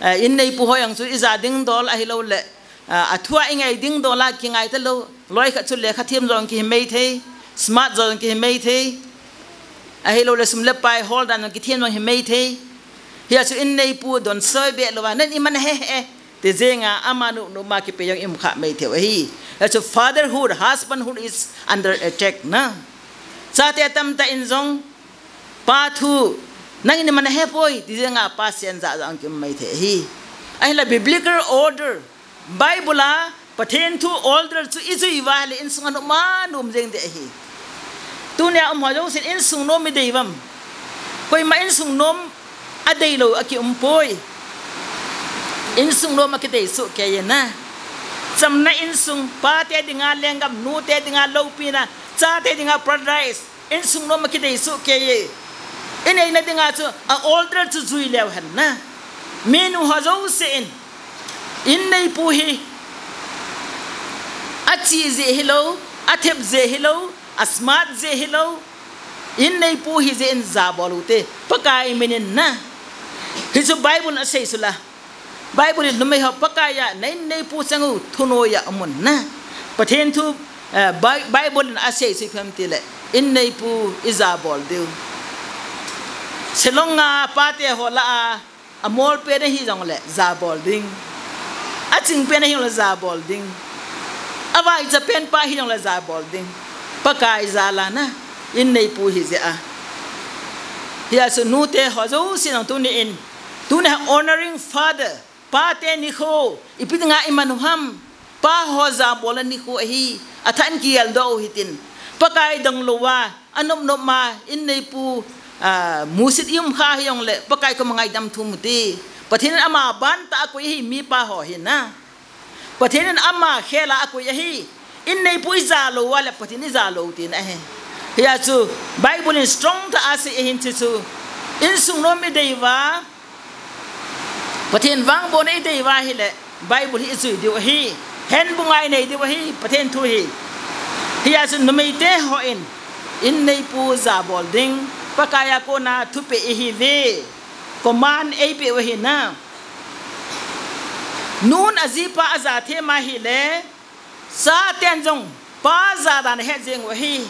ah, in neipu ho jong chu ija ding dol ahilou le, ah, athua i ngai ding dol a kingai talou. Loi khat chu lekha them jong kihi mai thei, smart jong kihi mai thei. Ahilou le sum le pai hol dan jong kithem jong hi mai thei. Hia chu in neipu don soi be lou a, nan iman he he. Ti jeng a, ama nu, nu ma kipe jong i um kha mai thei u ahi. Hia chu fatherhood, husbandhood is under attack na. Chate tamtah in jong, pa thu, nangin iman he poi, ti jeng a, pa sen ja jong ki um mai thei ahi. Ahinla biblical order, Bible a Pathen thu order chu i jui uva le insunga noma nom jeng ding ahi. Tunia um ho jousen insung nom i dei uvam. Koima insung nom a deilou a ki um poi. Insung nom a kidei soh kei e na. Chamna insung, pate dinga lenggam, nute dinga loupina, chate dinga paradise. Insung nom a kidei soh kei e. I neina dinga chu a order chu jui leu hen na. Minu ho jousen, in neipu hi, achi jeh hilou, athep jeh hilou, a smart jeh hilou, in neipu hi jeh in jabol u te, Pakai min in na. Hichu Bible in asei chu la. Bible in numei ho Pakai a, na in neipu cheng u thunoiya umun na. Pathen thu, eh, Bi-, Bible in asei chu ipi ham tile, in neipu i jabol diu. Shillong a pate ho lah a, amol pen ahi jongle jabol ding. Aching pen ahi jongle jabol ding. Avaicha pen pa ahi jongle jabol ding. Pakai jal a na, in neipu hi jeh a. Hia chu nute ho jousen jong tuni in, tuni a honoring father, pate nikho, ipi dinga i man u ham. Pa ho jabolna nikho ahi, athah in kigeldoh u hitin. Pakai dong louva, anop nop ma, in neipu, ah, musit i um kha hi jongle, Pakai koma ngaidam thum u te. Pathen in ama ban tah a akoi ahi, mipa ho hi na. Pathen in ama khel a akoi ahi. In neipu i ja lou uva le Pathen i ja lou tina ahi. Hia chu Bible in strong tah a asei ahin, chuchu insung nom i dei uva, Pathen vangbohna i dei uva hile, Bible hi i jui diu ahi. Henbunga i nei diu ahi, Pathen thu hi. Hia chu numeite hon, in neipu jabol ding, Pakai a kona thupeh i hi uve. Command eipeh u ahi na. Nun ajipa aja them ahile, chaten jong Pa jadan ahet jeng u ahi.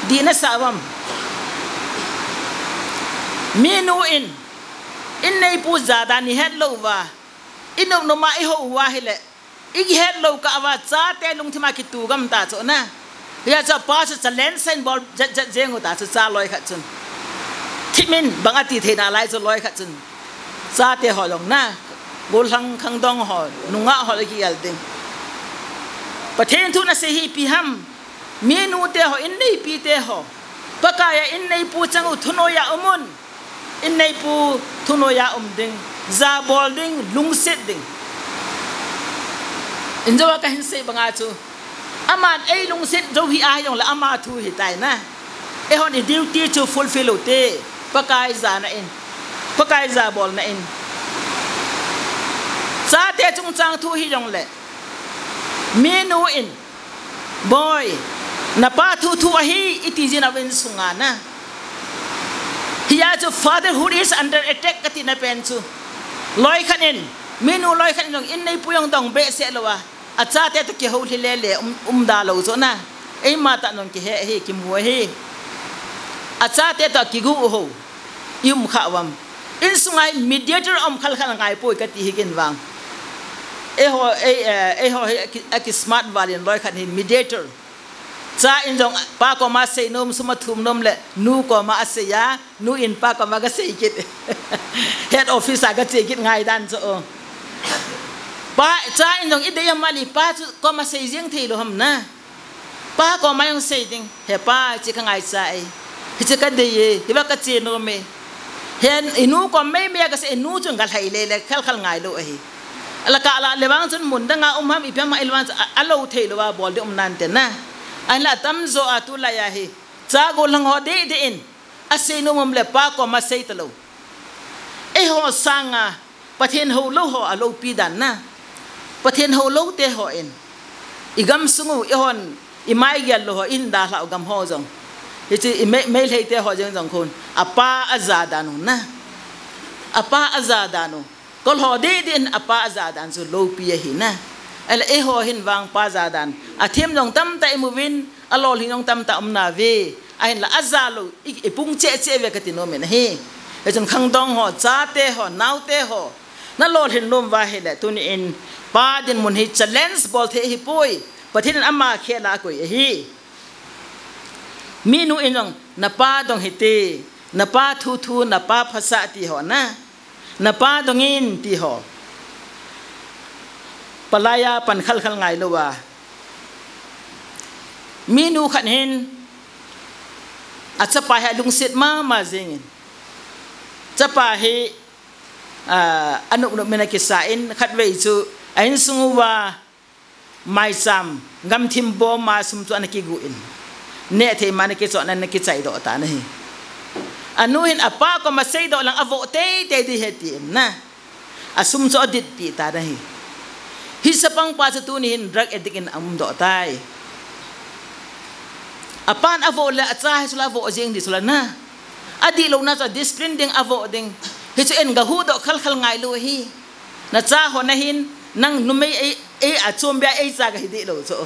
Dih nasa uvam? Minu in inneipu jadan ihet lou uva, inop nop a ihou uva ahile, ihet lou kah uva chate lungthim a kitu gam ta chu na. Hia chu pa chu challenge sah in bol jet jet jeng u ta chu, cha loi khat chun. Thimin bang ati thei nalai chu loi khat chun. Chate ho jong na, gollhang khangdong ho, nungah ho le kigel ding. Pathen thu nasei hi ipi ham? Minu te ho, inneipi te ho, Pakai a inneipu chang u thunoi a um un. Inneipu thunoi a um ding, jabol ding, lungset ding. Injo a kahin sei banga chu, aman ei lungset jou hi ahi jongle ama thu hitai na. Eihon i duty chu fulfill u te, Pakai jana in, Pakai jabolna in. Chate chungchang thu hi jongle, minu in, "Boi, napa thu thu ahi," iti jin a insunga na. Hia chu fatherhood is under attack kati na pen chu. Loi khat in, minu loi khat in jong inneipu jong dong behseh lou a, achate toh kihou lhi lele um, um da lou chu na. Eima tah in jong kihe ahi, kimu ahi. Achate toh kigu u ho i um kha uvam? Insunga hi mediator um khalkhal ngai poi kati hi ken vang. Eiho, ei, eh, eiho hi aki, aki smart val in loi khat hi mediator. Cha in jong pa koma sei nom, sum athum nom le nu koma asei a, nu in pa koma gasei kit. Head office a gache kit ngai dan chu. Pa, cha in jong idei a mali pa chu koma sei jeng thei lou ham na. Pa koma jong sei ding, "He pa, hiche ka ngaicha e, hiche ka dei e, hiva ka che nom e." He inu kom mei mei a kasei, inu chun galhai lele, khalkhal ngai lou ahi. Ala kah lah le vang chun mun dang a um ham, ipi ham a il vang chu a, alou thei lou a bol ding um nante na. Ahinla atamjo a tulai a hi, cha gollhang ho deh deh in, asei nom um le pa koma sei talou. Eiho sanga Pathen houlou ho aloupi dan na. Pathen houlou te ho in, i gamsung u, eihon i mai gel lou ho in dalhah u gam ho jong, hiche i Mei, Meitei te ho jeng jong khun, apa aja dan u na. Apa aja dan u. Kol ho deh deh in apa aja dan chu loupi ahi na. Ahile eiho hin vang pa ja dan athem jong tamtah i muvin, alolhing jong tamtah um nauve. Ahinla aja lou i, i pung cheh cheh uve kati nom in ahi. Hichun khangdong ho, chate ho, naote ho, na lolhin nom uva ahile, tuni in pa dinmun hi challenge bol thei ahipoi. Pathen in ama khel a akoi ahi. Minu in jong, "Napa dong hite, napa thu thu, napa phasah," ti ho na. "Napa dong in," ti ho. Palai a pan khalkhal ngai lou a. Minu khat hin, achapa hi alungset mama jeng in. Chapa hi, ah, anop nop in akisa in, khatvei chu a insung uva maicham, gamthim bom a sum chu ana kigu in, neh thei ma ana kichoh in, ana kichai doh tan ahi. Anu hin apa koma sei doh lang, avoh teitei ding ahi tin na. Asum chu adit pi tan ahi. Hiche chapang pa chu tuni hin drug addict in aum doh tai. Apan avoh le acha hi chu la avoh jeng ding chu la na. Adih louna chu discipline ding, avoh ding. Hichu in gahuhdoh khalkhal ngai lou ahi. Nacha ho nahin, nang numei ei, ei achom bia ei cha gahi dih lou chu.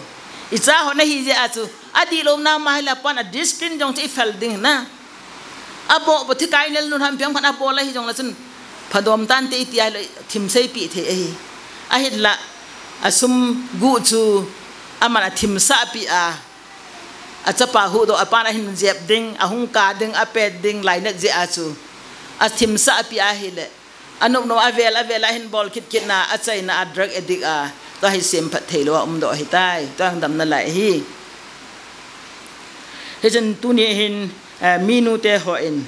Icha ho nahi jeh a chu, adih louna ma hi le apan a discipline jong chu ifel ding na. Aboh, boh thi kai nel nun ham piang phan aboh la hi jong la chun, phadom tante iti a le thim seipi thei ahi. Ahinla, asum gu chu aman athimsah pi a. Achapa huhdoh, apan ahin jep ding, ahung kah ding, apet ding, lainat jeh a chu. Athimsah pi ahile, anop nop avel avel ahin bol kit kit na, achaina a drug addict a, tua hi semphat thei lou a umdoh ahitai, tua damna lai ahi. Hichun tuni hin, eh, minu te hon,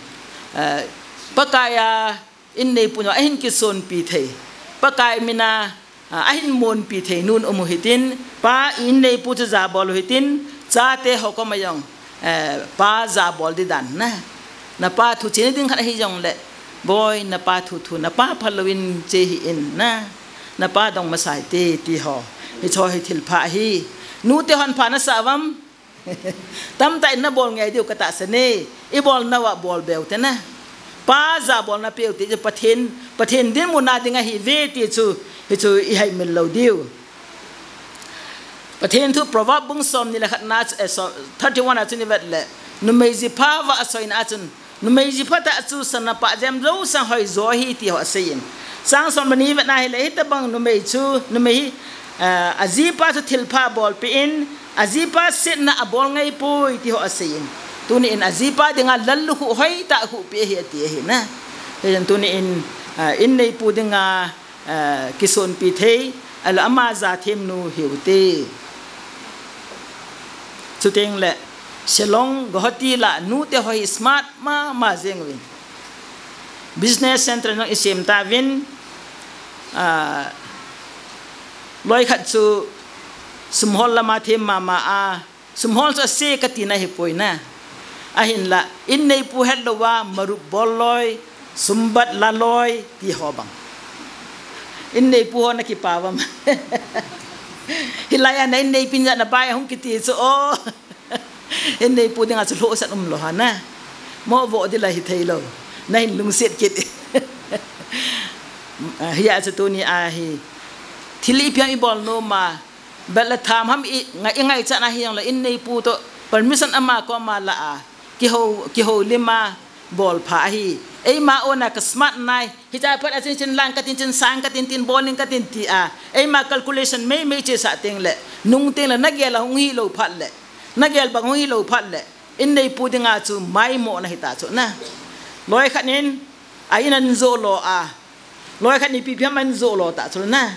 eh, Pakai a, inneipu nu ahin kisonpi thei, Pakai min a, a, ahin monpi thei nun um u hitin, pa inneipu chu jabol u hitin, chate ho koma jong, eh, pa jabol ding dan na. Napa thu chena ding khat ahi jongle, boi, napa thu thu, napa phal louvin che hih in na. Napa dong masa hite, ti ho. Hicho hi thilpha ahi. Nute hon pha nasah uvam? Tamtah in nabol ngai diu katahsan e. Ibol nauva bol beu te na. Pa jabolna peu te chu Pathen, Pathen dinmun a ding ahiuve ti chu, hichu ihaimil lou diu. Pathen thu Proverb bung somni le khatna chu, eh, so, thirty-one a chun ivet le, numei jipha vah asoina a chun, numei jipha tah chu sana pah jem jousang hoijo ahi ti ho aseiyin. Chang som le ni ivetna hile, hitobang numei chu, numei hi, eh, ajipa chu thilpha abolpeh in, ajipa setna abol ngai poi ti ho aseiyin. Tuni in ajipa dinga lallukhuh hoitah khuhpeh ahi ati ahi na. Hijeh chun tuni in, eh, inneipu dinga, eh, kisonpi thei, ahilou le ama jathemnu hiute. Chuteng le, Shillong, Guwahati lah a nute ho hi smart mama jeng uvin. Business center jong isem tauvin, ah, loikhat chu sumhol lama them mama a, sumhol chu ase kati na hipoi na. Ahinla, inneipu hetlouva, marup bol loi, sumbat la loi, ti ho bang. Inneipu ho na kipa uvam. Hilai a na inneipin jat na bai hung kiti chu o. Inneipu dinga chu lhohsah umlou ha na. Mo vo di la hithei lou. Na hin lungset kit. Ah, hia chu tuni a hi. Thil ipi ham ibol nom a, bet le tham ham i, nga, ingaichat na hijongle inneipu toh permission ama koma la a, kihou, kihoulim a, bol pha ahi. Eima ona ka smart nai, hiche phat a chin chin lang katin, chin sang katin, tin bol ning katin ti a, eima calculation meimei chesah teng le, nung teng le, nagel a hung hilou phat le, nagel bang hung hilou phat le, inneipu dinga chu maimoh na hita chu na. Loikhat in, a in ahin jo lo a, loikhat in ipi ipi ham ahin jo lo ta chu na.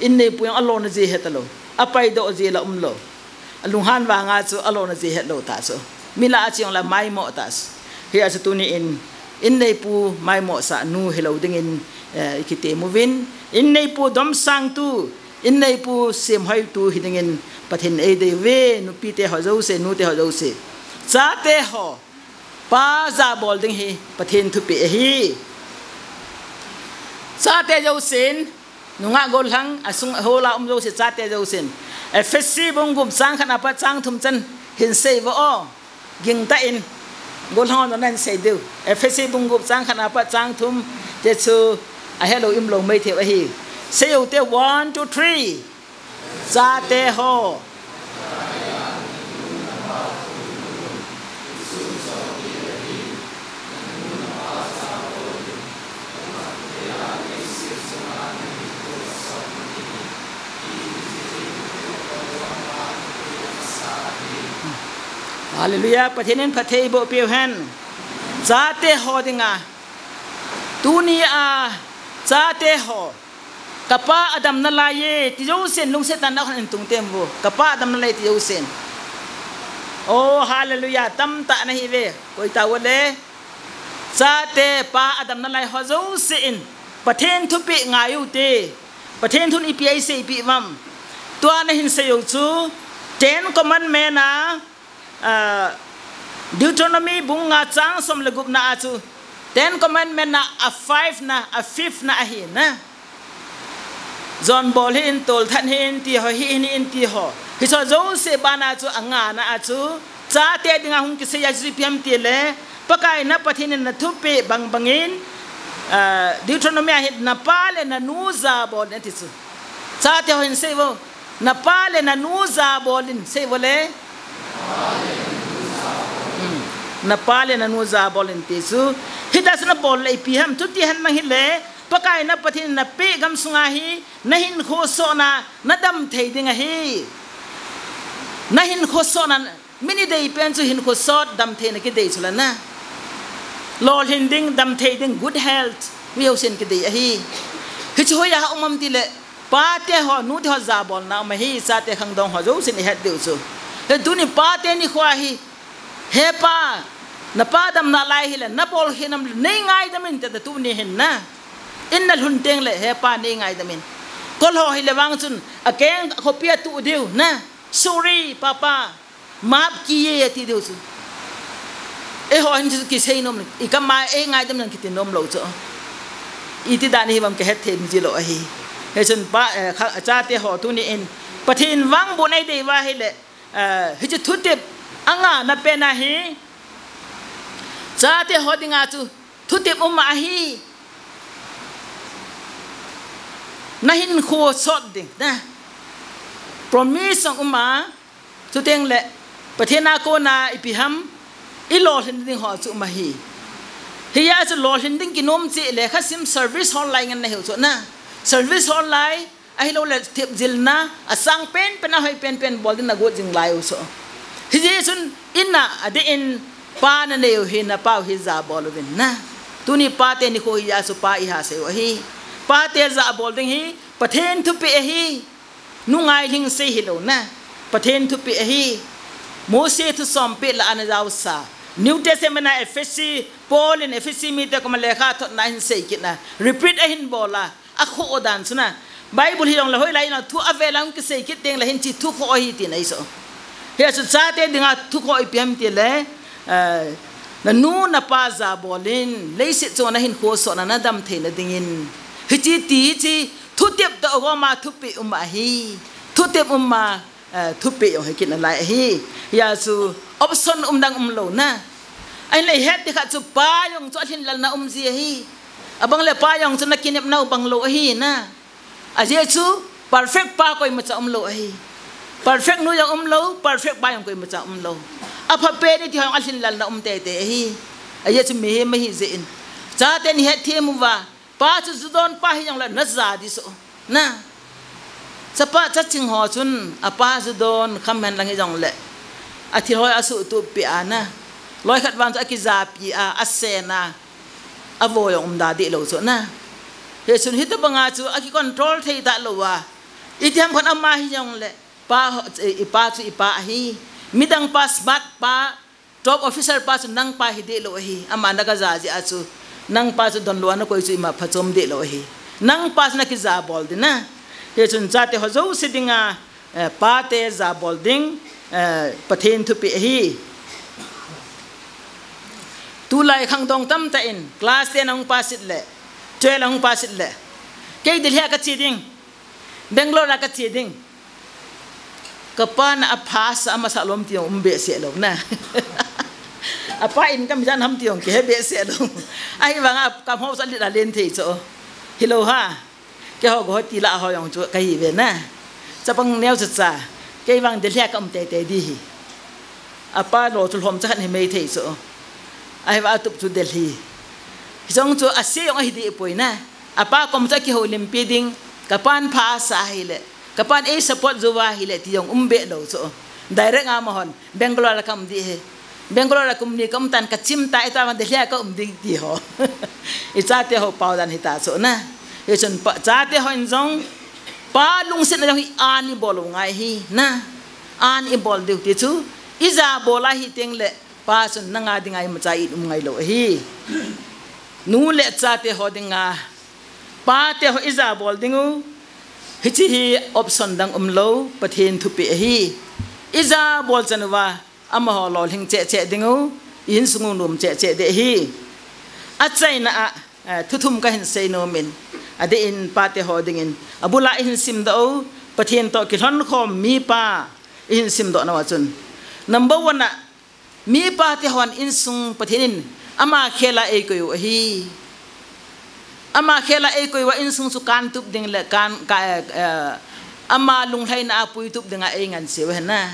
Inneipu jong alona jeh hetalou. Apaidoh jeh la umlou. Alunghan vanga chu alona jeh hetlou ta chu. Mi lah a cheng le maimoh ta chu. Hia chu tuni in, inneipu maimohsah nu hilou dingin, eh, ikitem uvin. Inneipu domsangtu, inneipu semhoitu hidingin Pathen eidei uve, nupite ho jouse, nute ho jouse. Chate ho, Pa jabol ding hi Pathen thupeh ahi. Chate jousen, nungah gollhang, asung ahol a um jouse chate jousen, Ephesi bung gup chang khat na pat chang thum chan hin seiuvo o. Gingtah in, gollhang ho nahin sei diu. Ephesi bung gup chang khat na pat chang thum, te chu ahelou umlou maithei u ahi. Seiu te, one, two, three. Chate ho. Hallelujah, Pathen in phatthei bohpeh u hen. Chate ho dinga. Tuni a, chate ho. Kapa adam nalai e, ti jousen lungset tah a nahin tung tem uvo. Kapa adam nalai ti jousen. Oh, hallelujah, tamtah nahi uve. Koi tah uva le. Chate pa adam nalai ho jousen. Pathen thupeh ngai u te. Pathen thun ipi a isei peh uvam. Tua nahin sei u chu. Ten Commandment a, Ah, Deuteronomy bung nga chang som le gup na a chu Ten Commandment na a five na, a fifth na ahi na. Jon bol hih in, tolthat hih in ti ho, hih in, hih in ti ho. Hiche jouse bana chu a nga na a chu, chate dinga hung kisei a chu ipi ham ti le, Pakai na Pathen in na thupeh bang bangin, ah, Deuteronomy a hi na pa le na nu jabol in ati chu. Chate ho hin sei uvo. Na pa le na nu jabol in, sei uvo le. Hmm. Na pa le na nu jabol in ti chu. Hitia chu nabol le ipi ham, chuti hen mang hile, Pakai na Pathen in napeh gam sunga hi, nahinkho sotna, nadam thei ding ahi. Nahinkho sotna, mi ni dei pen chu hinkho sot, damtheina kidei chu la na. Lolhing ding, damthei ding, good health, mi jousen kidei ahi. Hichu hoiya um am ti le, pate ho, nute ho jabolna um ahi, chate khangdong ho jousen ihet diu chu. He tuni pate nikho hi, he pa, na pa damna lai hile, nabol khe nam le, nei ngaidam in te tuni hin na. In nalhun teng le, he pa nei ngaidam in. Kol ho hile vang chun, akeng, akhopi a tu diu na. Sorry, papa. Map kiye ati diu chu. Eiho hin chu kisei nom, i kama ei ngaidam nan kiti nom lou chu. Iti dan hi vam kahet them ji lou ahi. Hichun pa, eh, kha, chate ho tuni in. Pathen vang bu nei dei uva hile, eh, hichu thutep anga na pen ahi. Chate ho dinga chu thutep um ahi. Nahinkho sot ding, na. promise jong um a, chuteng le Pathen a kona ipi ham, ilolhin ding ho chu um ahi. Hijeh a chu lolhin ding kinom cheh le khasim service hol lai ngen nahiu chu na. Service hol lai, ahilou le thipjilna, asang penpen, ahoi penpen bol ding nagot jing lai u chu. Hijeh chun in a adeh in pa nanei u hi, napau hi jabol uvin na. Tuni pate nikho hijeh a chu pa iha sei u ahi. Pate jabol ding hi Pathen thupeh ahi. Nungai lhing sei hilou na. Pathen thupeh ahi. Mose thusompeh lah a ana jaosa. New Testament a Ephesi, Paul in Ephesi mite koma lekha thotna ahin sei kit na. Repeat ahin bol a. Akhoh dan chu na. Bible hijong le hoilai in a thu avel a kisei kit teng le hiche thu khoh ahi tina ahi chu. Hijeh chun chate dinga thu khoh ipi ham tile, eh, nanu napa jabol in, leiset chunga nahinkho sohna nadam theina dingin. Hiche ti hiche, thutep toh agoma thupeh um ahi. Thutep um a, eh, thupeh jong hi kit nalai ahi. Hijeh chun option um dang umlou na. Ahin le het ding khat chu pa jong chu alhinlelna um ji ahi. Abang le pa jong chu nakinepnau banglou ahi na. Ajeh chu perfect pa koimacha umlou ahi. Perfect nu jong umlou, perfect pa jong koimacha umlou. Apha pen iti ho jong alhinlelna um teitei ahi. Ajeh chu mihem ahi jeh in. Chaten ihet them uva, pa chu judon pa hijong le naja ding chu. Na. Chapa chaching ho chun, apa judon kham hen lang hijong le. Athil hoi asuhtup peh a na. Loikhat vang chu akijapi a, asen a. Avo jong um da deh lou chu na. Hichun hitobang a chu akicontrol thei talou a. Itiham khat ama hijong le. Pa, eh, ipa chu ipa ahi. Midang pa smart pa, top officer pa chu nangpa hi deh lou ahi. Ama nagaja jeh a chu. Nangpa chu donlou a nakoi chu ima phachom deh lou ahi. Nangpa chu nakija bol ding na. Hichun chate ho jouse dinga, eh, pate jabol ding, eh, Pathen thupeh ahi. Tulai khangdong tamtah in, class ten ahung pass le, twelve ahung pass le. Kei Delhi a kache ding, Bangalore a kache ding. Kapan apha sa amasa lom ti jong um behseh lou na. Apa in kam jan ham ti jong kihe behseh lou. Ahivanga kamho sa lit a len thei chu. Hilou ha. Keiho go ti la ho jong chu kahi ve na. Chapang neo chacha. Kei vang Delhi a kaum teitei ding ahi. Apa lo chu lhom chakhat hi mei thei chu. Ahivang atup chu Delhi. Hijong chu ase jong ahi deh poi na. Apa kom chu akihoulimpi ding. Kapan pha sa ahile. Kapan ei support jou va ahile ti jong um be lou chu. Direct a amahon Bangalore a kaum ding ahi. Bangalore a kum ni kaum tan kachim tai, tua vang Delhi a kaum ding ti ho. Ichate ho pau dan hita chu na. Hichun pa, chate hon jong pa lungsetna jong hi an ibol u ngai ahi na. An ibol diu ti chu. Ija bol ahi teng le pa chun nanga dinga imacha in um ngai lou ahi. Nu le chate ho dinga pate ho ija bol ding u. Hiche hi option dang umlou, Pathen thupeh ahi. Ija bol chan uva, amaho lolhing cheh cheh ding u, insung u nom cheh cheh ding ahi. Achaina a, eh, thu thum kahin sei nom in, adeh in pate ho dingin, abul a ihin simdoh u, Pathen toh kilhon khom mipa, ihin simdoh nauva chun. Number one a, mipa te hon insung Pathen in ama khel a eikoi u ahi. Ama khel a eikoi uva insung chu kan tup ding le kan, ka, eh, ama lunglhaina a pui tup dinga eingansei u ahi na.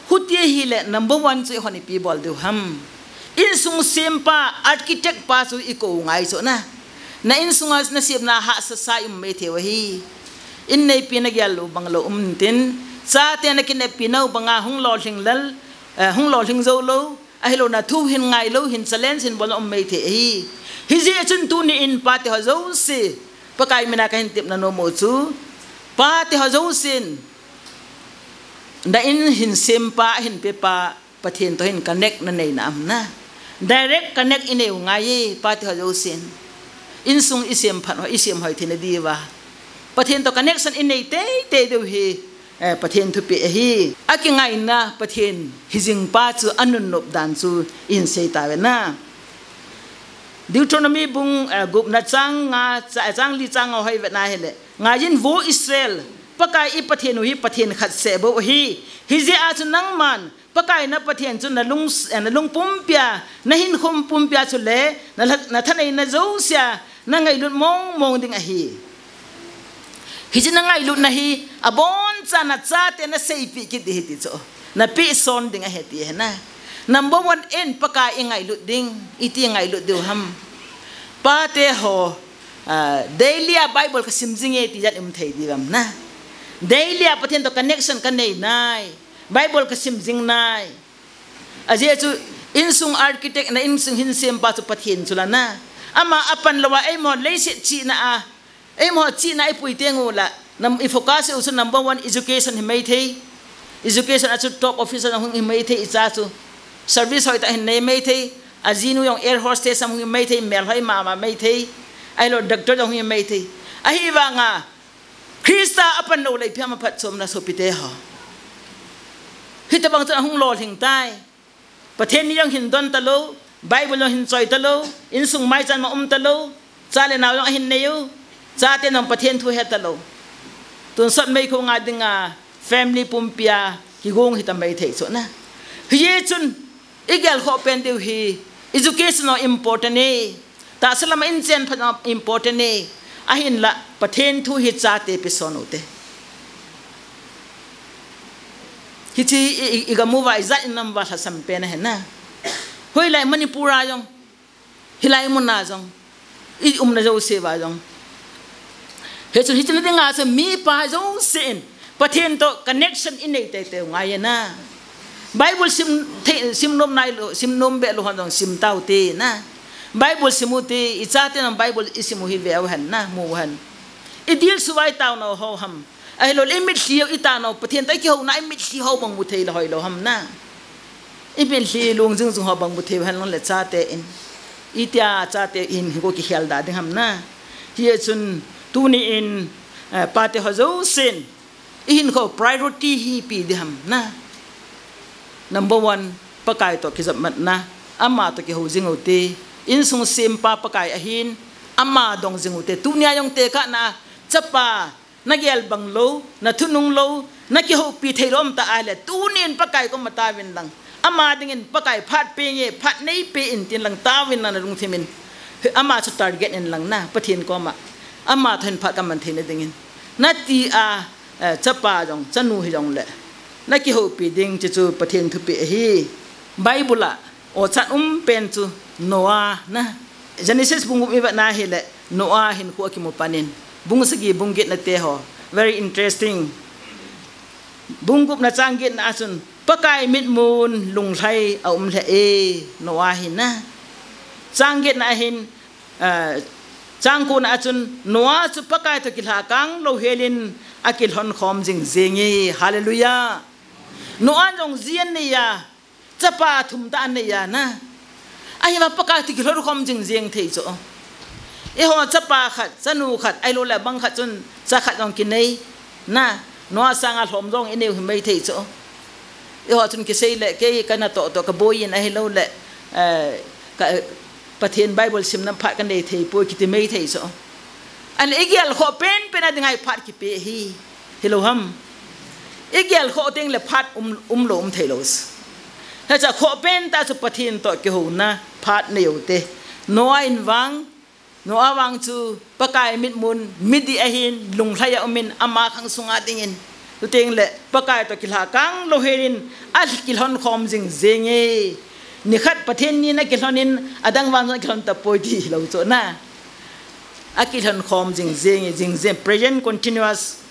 Huti ahile number one chu eihon ipi bol diu ham. Insung sempa, architect pa chu ikou ngai chu na. Na insung a nasemna hahsa sa i um maithei u ahi. In neipi nagel u banglou um intin. Chate nakineppi nau banga hung lolhing lel, eh, hung lolhing jou lou, ahilou na thu hin ngai lou, hin challenge hin bol na um maithei ahi. Hijeh chun tuni in pate ho jouse, Pakai mina kahin tepna nom u chu, pate ho jousen, na in hin sempa, ahin pepa, Pathen toh hin connect nanei nam na. Direct connect inei u ngai e, pate ho jousen. Insung isem phat ho, isem hoi theina diuva. Pathen toh connection inei teitei diu hi, eh, Pathen thupeh ahi. Akingaina Pathen hijing pa chu anunnop dan chu ihin sei tauve na. Deuteronomy bung, eh, gupna chang nga, cha-, chang li chang nga hoi vetna hile. Ngaiyin vo Israel, Pakai i Pathen u hi Pathen khat seh bou ahi. Hijeh a chu nangman, Pakai na Pathen chu nalung, eh, nalung pumpia, nahinkhum pumpia chule, na, nathaneina jousea, nangailut mong mong ding ahi. Hiche na ngailutna hi, abonchan na chate na seipeh kit ding ahi ti chu. Na pehson ding ahi ti ahi na. Number one in Pakai i ngailut ding, iti ngailut diu ham. Pate ho, ah, daily a Bible ka sim jing e ti jat um thei diu ham na. Daily a Pathen to connection ka nei nai. Bible ka sim jing nai. Ajeh chu insung architect na insung hin sempa chu Pathen chu la na. Ama apan lou a eimo leiset chihna a, eimo chihna i pui teng u la. Nam i focus u chu number one education hi mai thei. Education a chu top officer hung hi mai thei i cha chu. Service hoitah hin nei mai thei. Ajinu jong air hostess hung hi mai thei, melhoi mama mai thei. Ahilou doctor jong hung hi mai thei. Ahivanga Christa apan lou leh ipi ham aphatchomna sopite ho. Hitobang chun ahung lolhing tai. Pathen ni jong hin don talou, Bible jong hin choi talou, insung maichan ma um talou, cha le nao jong ahin nei u, chate jong Pathen thu he talou. Tonsot meikhu nga dinga family pumpi a kigong hita mai thei chu na. Hijeh chun i gelkhoh pen diu hi, education jong important e. Tahsa lama inchen phat important e. Ahinla Pathen thu hi chate pehson u te. Hiche i, i, i gam uva ijat in nam uva lhasam pen ahi na. Hoilai Manipur a jong, hilai mun a jong, i umna jouse uva jong. Hichun hiche na dinga chu mipa jousen Pathen to connection i nei teitei u ngai e na. Bible sim thei, sim nom nailou, sim nom be lou hon jong sim tau te na. Bible sim u te, i chate jong Bible i sim u hi ve u hen na, mu u hen. I dil suvai tao nau ho ham. Ahilou le i mitlhi u i tao nau, Pathen to i kihouna i mitlhi u bang mu thei lou hoilou ham na. I mitlhi lungjing jung ho bang mu thei u hen lang le chate in. Itia chate in hi ko kikhel da ding ham na. Hichun tuni in, eh, pate ho jousen i hinkho priority hi ipi ding ham na. Number one, Pakai to kijopmatna, ama to kihou jing u te, insung sempa Pakai ahin, ama dong jing u te, tunia jong tekahna, chapa, na gel bang lou, na thunung lou, na kihoupi thei lou um ta ahile, tunin Pakai koma taovin lang. Ama dingin Pakai phat penge, phat neipe in tin lang taovin lang na lungthim in. Ama chu target in lang na, Pathen koma. Ama to hin phat kaman theina dingin. Nati a, eh, chapa jong, chanu hi jong le. Na kihoupi ding chu chu Pathen thupeh ahi. Bible a, o chan um pen chu Noah na. Genesis bung gup i vet na hile, Noah hinkho akimu panin. Bung sagi, bung getna te ho. Very interesting. Bung gupna chang getna a chun, Pakai mitmun lunglhai a um lheh e, Noah hin na. Chang getna a hin, ah, chang kona a chun, Noah chu Pakai to kilhakang louhelin akilhon khom jing jing e. Hallelujah. Noah jong ji anei a, chapa thum tah anei a na. Ahivang Pakai to kilhon khom jing jing thei chu. Eiho chapa khat, chanu khat, ahilou le bang khat chun cha khat jong kinei. Na, Noah sanga lhom jong inei u hi mai thei chu. Eiho chun kisei le, kei kana toh toh, kaboi in ahilou le, eh, ka, Pathen Bible simna phat kanei thei poi kiti mai thei chu. Ahile i gelkhoh penpen a dinga i phat kipe hi. Hilou ham. I gelkhoh teng le phat um, um lou um thei lou. Hiche a khoh pen tah chu Pathen to kihouna phat nei u te. Noah in vang, Noah vang chu Pakai mitmun, midih ahin, lunglhai a um in ama khang sunga dingin. Chuteng le Pakai to kilhakang louhelin akilhon khom jing jing e. Nikhat Pathen ni in akilhon in adang vang chun akilhon tapoi ti hilou chu na. Akilhon khom jing jing e, jing jing, present continuous,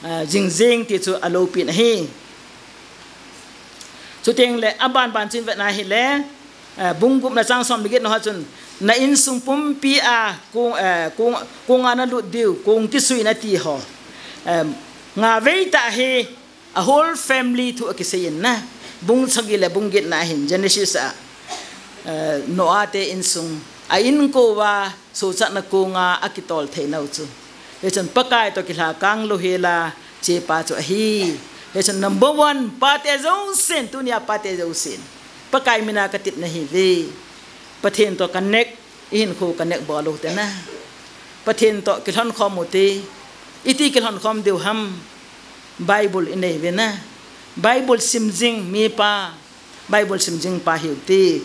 ah, jing jing ti chu aloupina ahi. Chuteng le aban ban chun vet na hile, eh, bung gupna chang som le get na ho chun, na insung pumpi a kong, eh, kong, kong a na lut diu, kong kisui na ti ho. Eh, nga vei tah hi a whole family thu akisei in na. Bung sagi le bung getna a hin Genesis a, eh, Noah te insung a inko a sochatna konga akitol thei nau chu. Hichun Pakai to kilhakang louhela chepa chu ahi. Hichun number one, pate jousen, tunia pate jousen. Pakai mina katepna ahi ve. Pathen to connect, i hinkho connect bol u te na. Pathen to kilhon khom u te. Iti kilhon khom diu ham. Bible inei uve na. Bible sim jing mipa. Bible sim jing pa hiu te.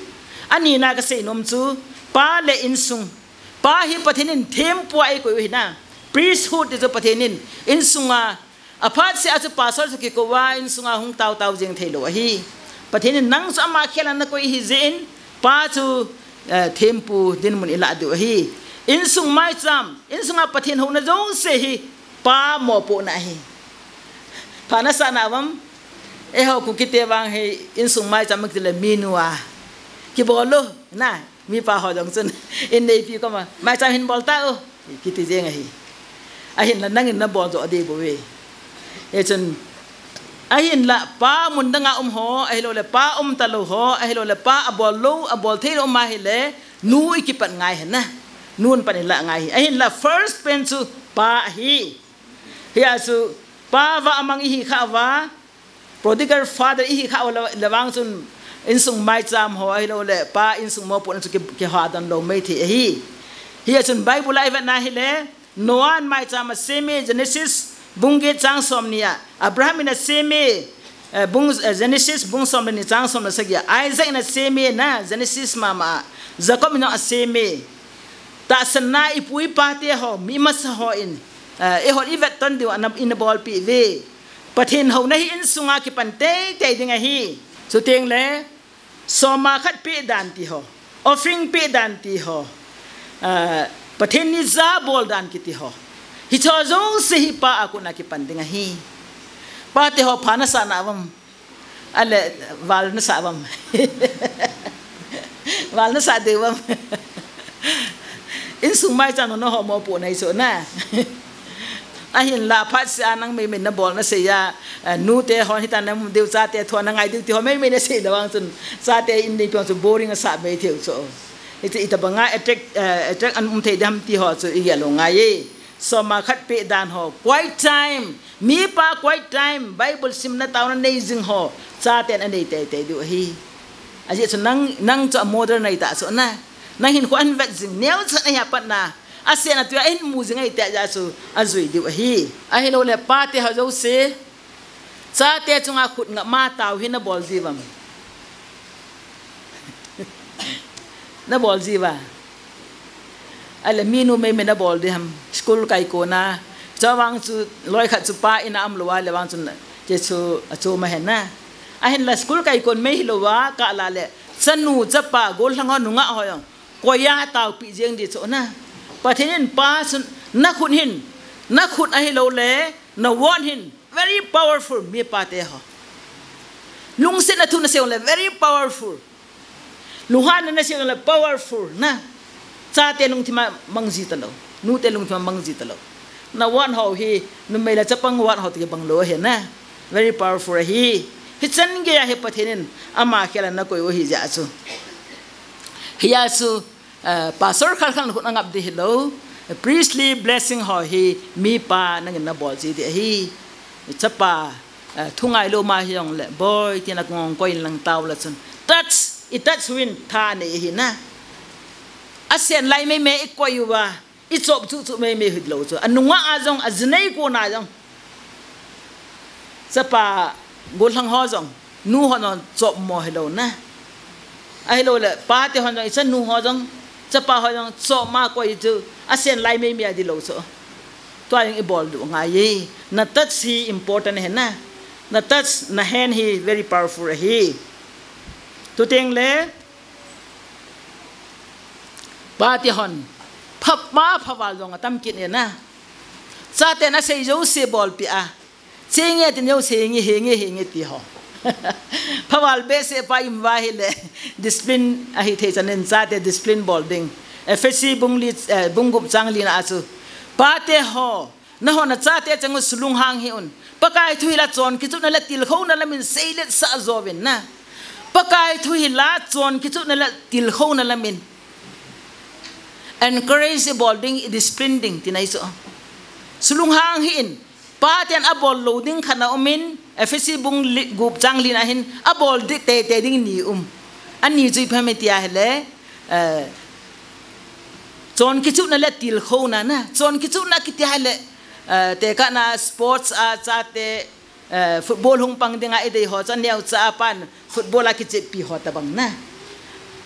Anina kasei nom chu, pa le insung. Pa hi Pathen in thempu a eikoi u ahi na. Priesthood ti chu Pathen in insunga, aphat seh a chu pastor chu kikou a, insunga hung tao tao jeng thei lou ahi. Pathen in nang chu ama khel a nakoi ahi jeh in, pa chu, eh, thempu dinmun ilah diu ahi. Insung maicham, insunga Pathen houna jouse hi pa mopohna ahi. Pha nasah na uvam, eiho Kuki te vang hi insung maicham kiti le minu a kibol u, na, mipa ho jong chun, in neipi koma, maicham hin bol tao, kiti jeng ahi. Ahinla nangin nabol jo ding bou ve. Hichun, ahinla pa mun danga um ho, ahilou le pa um talou ho, ahilou le pa abol lou, abol thei lou um ahile, nu ikipat ngai ahi na. Nun pan ilah ngai ahi. Ahinla first pen chu pa ahi. Hia chu pa vah mang ihi khah uva, prodigal father ihi khah uva le, le vang chun insung maicham ho ahilou le pa insung mopohna chu ki, kihadon lou mei thei ahi. Hia chun Bible a ivet na hile, Noah in maicham asem e, Genesis bung get chang somni a, Abraham in asem e, eh, bung, eh, Genesis bung som le ni chang som le sagi a, Isaac in asem e na, Genesis mama a, Jacob in asem e. Tahsanna ipu ipa te ho, mi masa ho in, eh, eihon ivet ton diu a, ina bolpeh uve. Pathen houna hi insunga kipan teitei ding ahi. Chuteng le, soma khat peh dan ti ho, offering peh dan ti ho, ah, Pathen ni ja bol dan kiti ho, hicho jouse hi pa a kona kipan ding ahi. Pa te ho pha nasah na uvam. Ale, val nasah uvam. Val nasah diu uvam. Insung maicham nangho mopohna ahi chu na. Ahinla phat seh a nang mei mei nabol nasei a, eh, nu te hon hitia naum diu, chate thu a nangai diu ti ho mei mei nasei le vang chun, chate in neipi ho chu boring asah mei thei u chu. Iti, itobanga attract, eh, attract ana um thei dem ti ho chu igel u ngai e. Soma khat peh dan ho, quiet time, mipa quiet time, Bible simna taona nei jing ho, chaten anei teitei diu ahi. Ajeh chu nang, nang chu a model nei ta chu na. Nang hinkho ahin vet jing, neocha ahi a patna, asen a tui a ahin mu jing ahi tia chu ajui diu ahi. Ahilou le pa te ho jouse, chate chunga khut ngap ma tao hi nabol ji uvam. Nabol ji uva. Ale minu mei mei nabol ding ham. School kai kona. Chuvang chu loi khat chu pa in a um lou a le vang chun, che chu achom ahi na. Ahinla school kai kon mei hilou a, kah la le, chanu, chapa, gollhang ho, nungah ho jong koi a taopeh jeng ding chu na. Pathen in pa chun, nakhut hin, nakhut ahilou le nawon hin, very powerful, mipa te ho. Lungsetna thu nasei le very powerful. Lunghanna nasei le powerful na. Chate lungthim a mang ji talou, nute lungthim a mang ji talou. Nawon ho hi, numei le chapang won ho toh kibang lou ahi na. Very powerful ahi. Hichan gei a hi Pathen in ama khel a nakoi u ahi jeh a chu. Hia chu, eh, pastor khal khal khut angap ding hilou. Priestly blessing ho hi mipa nangin nabol ji ding ahi. Chapa, eh, thu ngailou ma hijongle, boi, tina kong koi in lang tao le chun, touch, i touch uvin tha nei ahi na. Asen lai mei mei ikoi uva, ichop chuh chuh mei mei hi lou chu. Anungah a jong, ajinei kona jong, chapa, gollhang ho jong, nu hon jong chop mo hilou na. Ahilou le pa te hon jong, ichanu ho jong, chapa ho jong chop ma koi chu, asen lai mei mei a ding lou chu. Tua jong ibol diu ngai e. Na touch hi important ahi na. Na touch, na hand hi very powerful ahi. Chuteng le, pa te hon, pha, pa phaval jong atam kit e na. Chaten asei jouse bolpeh a, che nge tin jouse, henge, henge, henge ti ho. Phaval behseh pa imu va hile, discipline ahi thei chan in chate discipline bol ding. Ephesi bung li, eh, bung gup chang li na a chu, pa te ho, nahon nachate cheng u sulunghang hih un. Pakai thu hi la chon kichuna le tilkhouna lamin seiletsah jo uvin na. Pakai thu hi la chon kichuna le tilkhouna lamin encourage ibol ding, i discipline ding tina ahi chu. Sulunghang hih in, pa ten abol lou ding khat ana um in, Ephesi bung li, gup chang li na hin, abol ding teitei ding ni um. Ani chu ipi ham iti a hile, eh, chon kichuna le tilkhouna na. Chon kichuna kiti a hile, eh, tekahna sports a chate, eh, football hung pang dinga idei ho chu, neocha a pan football a kicheppi ho tobang na.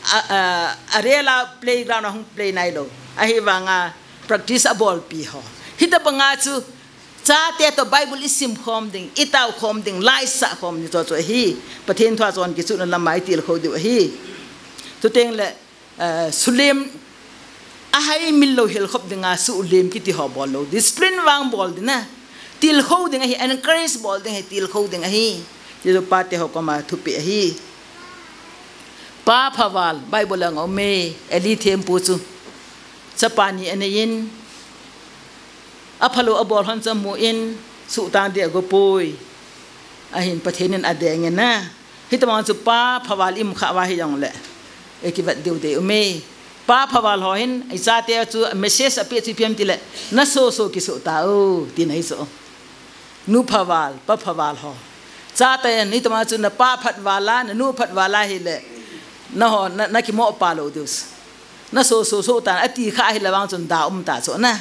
A, a, a real a playground a hung play nailou. Ahivanga practice abolpi ho. Hitabanga chu, chate toh Bible isim khom ding, itao khom ding, laisah khom ding chu chu ahi. Pathen thua chon kichuna lama itilkhou diu ahi. Chuteng le, eh, sulem, ahaimil lou hilkhop dinga sulem kiti ho bol lou. Discipline vang bol ding na. Tilkhou ding ahi, encourage bol ding ahi, tilkhou ding ahi. Ti chu pate ho koma thupeh ahi. Pa phaval, Bible a aume, Eli thempu chu. Chapa ni anei in, aphalou abol hon chu amu in, suhtang ding agopoi. Ahin Pathen in adeng in na. Hitabang chu pa phaval imu kha uva hijongle, ikivet diu ding aume. Pa phaval ho hin, ichate chu message apeh chu ipi ham tile, nasoso kisuh tao, tina ahi chu. Nu phaval, pa phaval ho. Chate in, hitabang chu napa phat vala, nanu phat vala hile, naho, na, nakimo pa lou diu. Nasoso soh tan, ati kha hile vang chun da um ta chu na.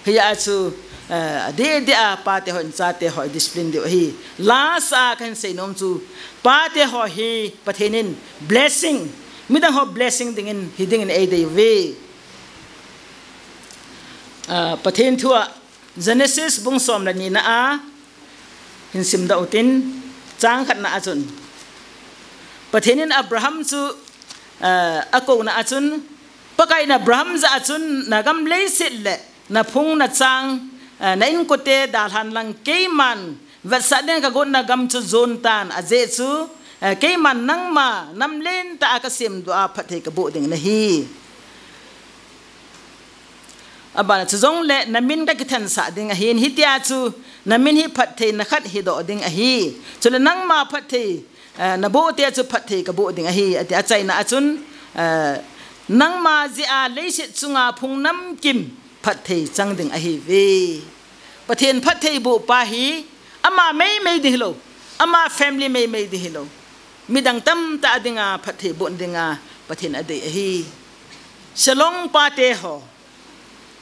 Hia chu, eh, adeh deh a pate ho in chate ho discipline diu ahi. Last a kahin seinom chu, pate ho hi Pathen in blessing, midang ho blessing dingin, hiding in eidei uve. Ah, Pathen thua, Genesis bung som le ni na a, hin simdoh utin, chang khat na a chun. Pathen in Abraham chu, eh, akouna a chun, Pakaiyin Abraham jah a chun, nagam leiset le, naphung nachang, eh, na inkote dalhan lang keiman, vetsah ding kagotna gam chu jon tan, ajeh chu, eh, keiman nangma, nam lentah a kasemdoh a phatthei kaboh ding nahi. Abana chu jongle namin kakithansah ding ahin, hitia chu namin hi phattheina khat hidoh ding ahi. Chule nangma phatthei, eh, naboh te chu phatthei kaboh ding ahi, ati achaina a chun, eh, nangma jeh a leiset chunga phung namkim phatthei chang ding ahiuve. Pathen phatthei boh pa hi, ama meimei ding hilou, ama family meimei ding hilou. Midang tamtah dinga phatthei boh dinga Pathen adei ahi. Shillong pate ho.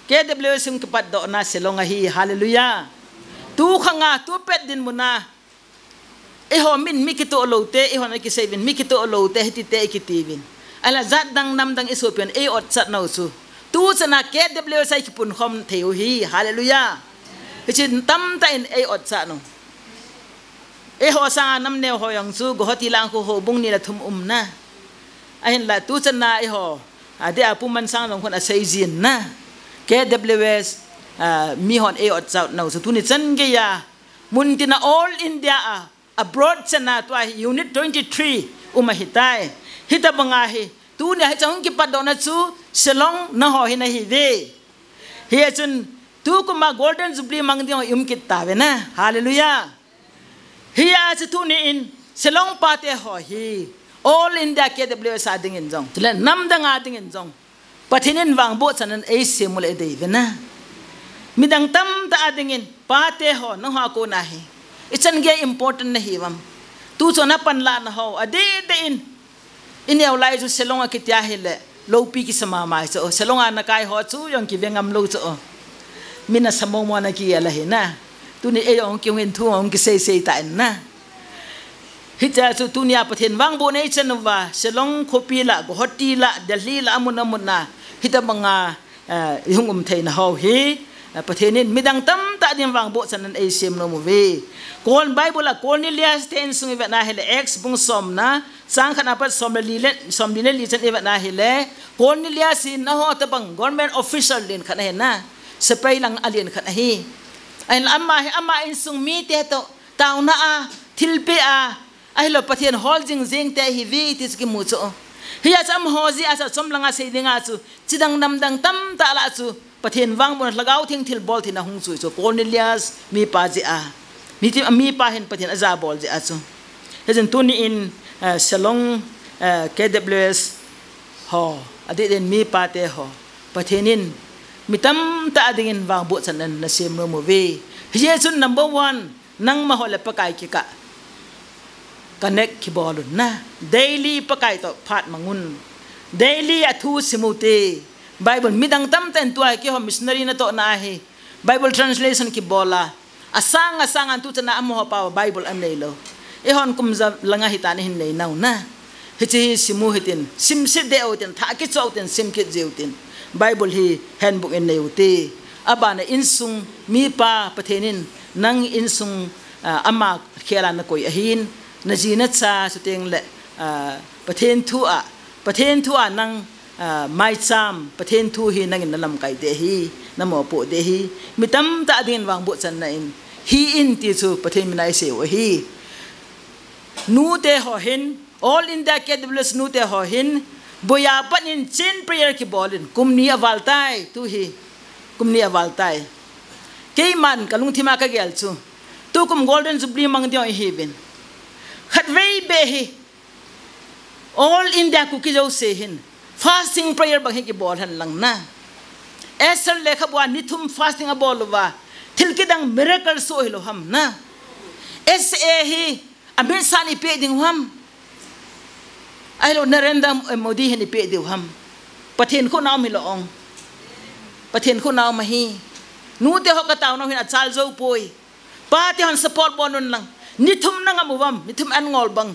K W S in kipatdohna Shillong ahi, hallelujah. Tu khanga, tu pet dinmuna. Eiho min mi kitoh lou te, eihon akisei uvin, mi kitoh lou te, hiti te ikiti uvin. Ahinla jat dang nam dang isopiu in ei otchat nau chu. Tu chana K W S a ikipunkhom thei u hi, hallelujah. Hichun tamtah in ei otchat nau. Eiho sanga nam neo ho jong chu, Guwahati lang khu houbung ni le thum um na. Ahinla tu chana eiho, adeh a Pu Mansang jong khun asei jin na. K W S, ah, mihon ei otchat nau chu, tuni chan geiya, muntina all India a, abroad chana tua hi unit twenty three um ahitai. Hitabanga hi, tunia hiche hung kipatdohna chu Shillong naho hi nahiuve. Hia chun, tukuma Golden Jubilee mang ding ho i um kit tauve na. Hallelujah. Hia chu tuni in, Shillong pate ho hi, all India K W S a dingin jong, chule nam dang a dingin jong, Pathen in vangboh chan in eisem u le adei uve na. Midang tamtah a dingin, pate ho, nangho a kona hi, ichan gei important nahiuvem. Tu chun apanlahna ho, adeh deh in, ineo lai chu Shillong a kitia hile, loupi kisa mama chu, Shillong a nakai ho chu jong kive ngam lou chu. Min asa momo na kigel ahi na. Tuni ei jong kihung in thu jong kisei sei tan na. Hitia chu tunia Pathen vangbohna ichan uva, Shillong khopi la, Guwahati la, Delhi la, amun amun a, hitabanga, eh, ihung um theina ho hi, eh, Pathen in midang tamtah ding vangboh chan in eisem nom uve. Kon Bible a Cornelius te insung ivet na hile Acts bung somna, chang khat na pat som le li le, som li le li chan ivet na hile, Cornelius hi nangho tabang government official len khat ahi na, sepai lang a len khat ahi. Ahinla ama hi, ama insung mite toh, taona a, thilpeh a, ahilou Pathen hol jing jing te ahiuve ti chu kimu chu. Hia chu amaho jeh a chu chomlanga sei dinga chu, chidang namdang tamtah lah chu, Pathen vangbohna Lhagao Theng thilbol theina hung chu chu, Cornelius mipa jeh a. Miti, mipa hin Pathen ajabol jeh a chu. Hichun tuni in, eh, Shillong, eh, K W S ho, adeh deh in mipate ho, Pathen in mi tamtah dingin vangboh chan in nasem nom uve. Hijeh chun number one, nangma ho le Pakai kikah connect kibol un na. Daily Pakai toh phat mang un. Daily athu sim u hite. Bible, midang tamtah in tua hi keiho missionary natohna ahi, Bible translation kibol a, asang asang a tu chana amaho pao Bible anei lou. Eihon kum ja lang ahitan ihin nei nau na. Hiche hi sim u hitin, sim se deh u hitin, thah kichoh u hitin, sim kit jiu hitin. Bible hi handbook in nei u hite. Abana insung mipa Pathen in nang insung, ah, ama khela nakoi ahin, naji nacha chuteng le, ah, Pathen thu a, Pathen thu a nang, ah, maicham, Pathen thu hi nangin nalamkai ding ahi, namopoh ding ahi, mi tamtah dingin vangboh channa in, hi in ti chu Pathen mina isei u ahi. Nute ho hin, All India K W S nute ho hin, boiya pat in chain prayer kibol in, kum ni aval tai, tu hi, kum ni aval tai. Keiman kalungthim a kagel chu, tukum Golden Jubilee mang ding ihiuvin. Khatvei beh hi, All India Kuki jouse hin, fasting prayer bang hi kibol hen lang na. Esther lekhabua ni thum fasting abol uva, thil kidang miracle soh hilou ham na. S A hi, Amit Shah in eipeh diu ham. Ahilou Narendra Modi hin eipeh diu ham. Pathen khut a um hilou ong. Pathen khut a um ahi. Nute ho kataonau hin achal jou poi. Pate hon support bol un lang. Ni thum nangam uvam, ni thum an ngol bang.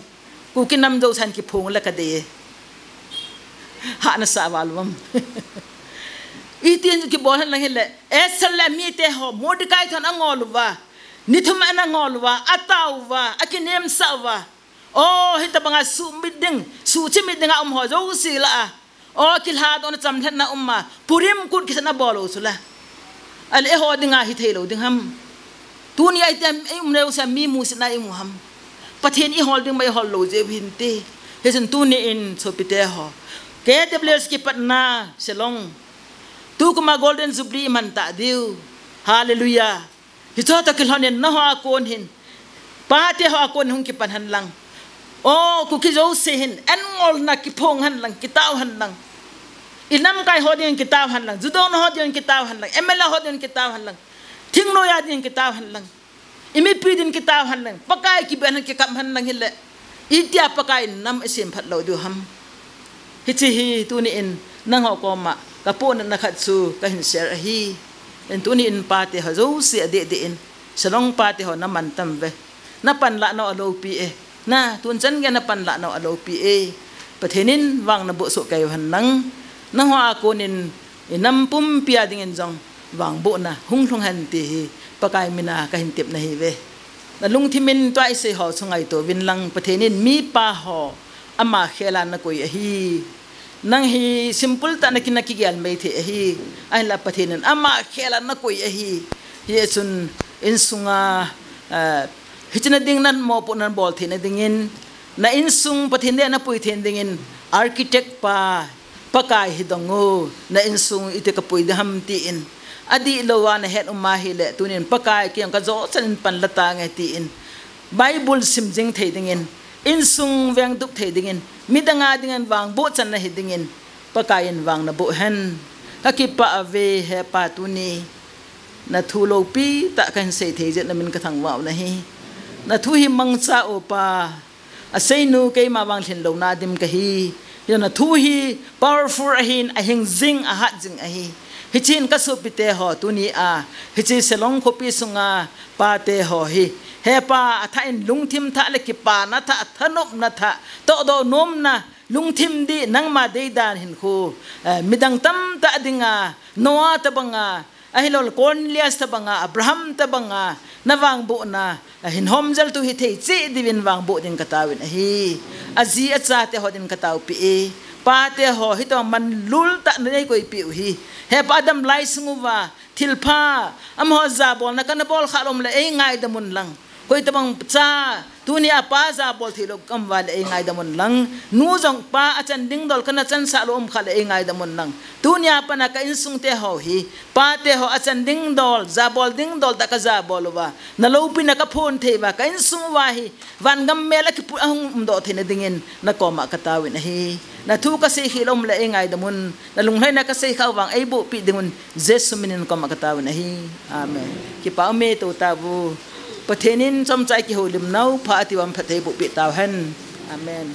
Kuki nam jousen kiphong le kadei e. Ha nasa val uvam. Itin kibol hen lang hile. Esther le amite ho, Mordecai thon angol uva. Ni thum ana ngol uva, atao uva, akinemsah uva. O, hitabanga sumit ding, suchimit dinga um ho jouse lah a. O, kilhadohna chamlhatna um a, Purim kut kisan abol u chu la. Ale eiho dinga hithei lou ding ham. Tuni a iti a, ei um leu sa mi musitna imu ham. Pathen ihol ding ma ihol lou jeh u hinte. Hichun tuni in sopite ho. K W S kipatna, Shillong. Tukum a Golden Jubilee iman ta diu. Hallelujah. Hicho toh kilhon in nangho a kon hin, pate ho a kon hung kipan hen lang. O, Kuki jouse hin, an ngolna kiphong hen lang, kitao hen lang. Inamkai ho dingin kitao hen lang, judona ho dingin kitao hen lang, M L A ho dingin kitao hen lang. Thingnoiya dingin kitao hen lang. Imipi dingin kitao hen lang, Pakai kiben hen kikam hen lang hile. Itia Pakai in nam isemphat lou diu ham. Hiche hi tuni in nangho koma kapohnatna khat chu kahin share ahi. In tuni in pate ho jouse adeh deh in, Shillong pate ho naman tam uve. Napanlah nau aloupi e. Na, tun chan geiya napanlah nau aloupi e. Pathen in vang naboh soh kei u hen lang. Nangho a kon in inam pumpi a dingin jong vangbohna hung lhung hen ti hi Pakai mina kahin tepna ahiuve. Nalungthim in tua isei ho chu ngaito uvin lang, Pathen in mipa ho ama khela nakoi ahi. Nang hi simple tah a nakin nakigel mei thei ahi. Ahinla Pathen in ama khela nakoi ahi. Hichun insunga, eh, hichena ding namopohna nabol theina dingin, na insung Pathen dia napui theina dingin, architect pa, Pakai hi dong o, na insung iti kapui ding ham tin. Adihlou a nahet um ahile, tunin Pakai kei jong kajou chan in panla tange tin. Bible sim jing thei dingin, insung vengtup thei dingin, midang a dingin vangboh channa hi dingin, Pakai in vang naboh hen. Kakipah uve Hepa tuni. Nathu loupi tah kahin sei thei jeh in namin kathangvah u ahi. Nathu hi mangcha o Pa. Aseinu keima vang lhinlouna dim kahi. Hiche nathu hi powerful ahin, ahing jing, ahat jing ahi. Hichun kasopite ho tuni a, hiche Shillong khopi sunga pate ho hi, Hepa, athah in lungthim thah le kipana thah, thanopna thah, tohdoh nomna, lungthim dih, nangma deidan hinkho, eh, midang tamtah dinga, Noah tabanga, ahilouleh Cornelius tabanga, Abraham tabanga, navangbohna, ahin homjeltu hithei cheh diuvin vangboh din kataovin ahi. Aji achate ho din kataopi e. Pate ho, hitobang manlul tah naneikoipeh u hi. Hepa, adam lai sung uva, thilpha, amaho jabolna kana bol khah lou um le eingaidam un lang. Koitabang cha, tunia pa jabol theilou kaum uva le eingaidam un lang. Nu jong pa achan ding dol kana chansah lou um khah le eingaidam un lang. Tunia pat a ka insungte ho hi, pate ho achan ding dol, jabol ding dol tah kajabol uva, naloupina kaphon thei uva, ka insung uva hi vangam mel a kipu ahung umdoh theina dingin nakoma kataovin ahi. Nathu kasei khel um le eingaidam un, nalunglhaina kasei khah u vang eibohpi ding un, Jesu minin koma kataovin ahi. Amen. Kipa ume, tou tauvu. Pathen in chomcha i kihoulimnau pha ati uva phatthei bohpeh tauhen. Amen.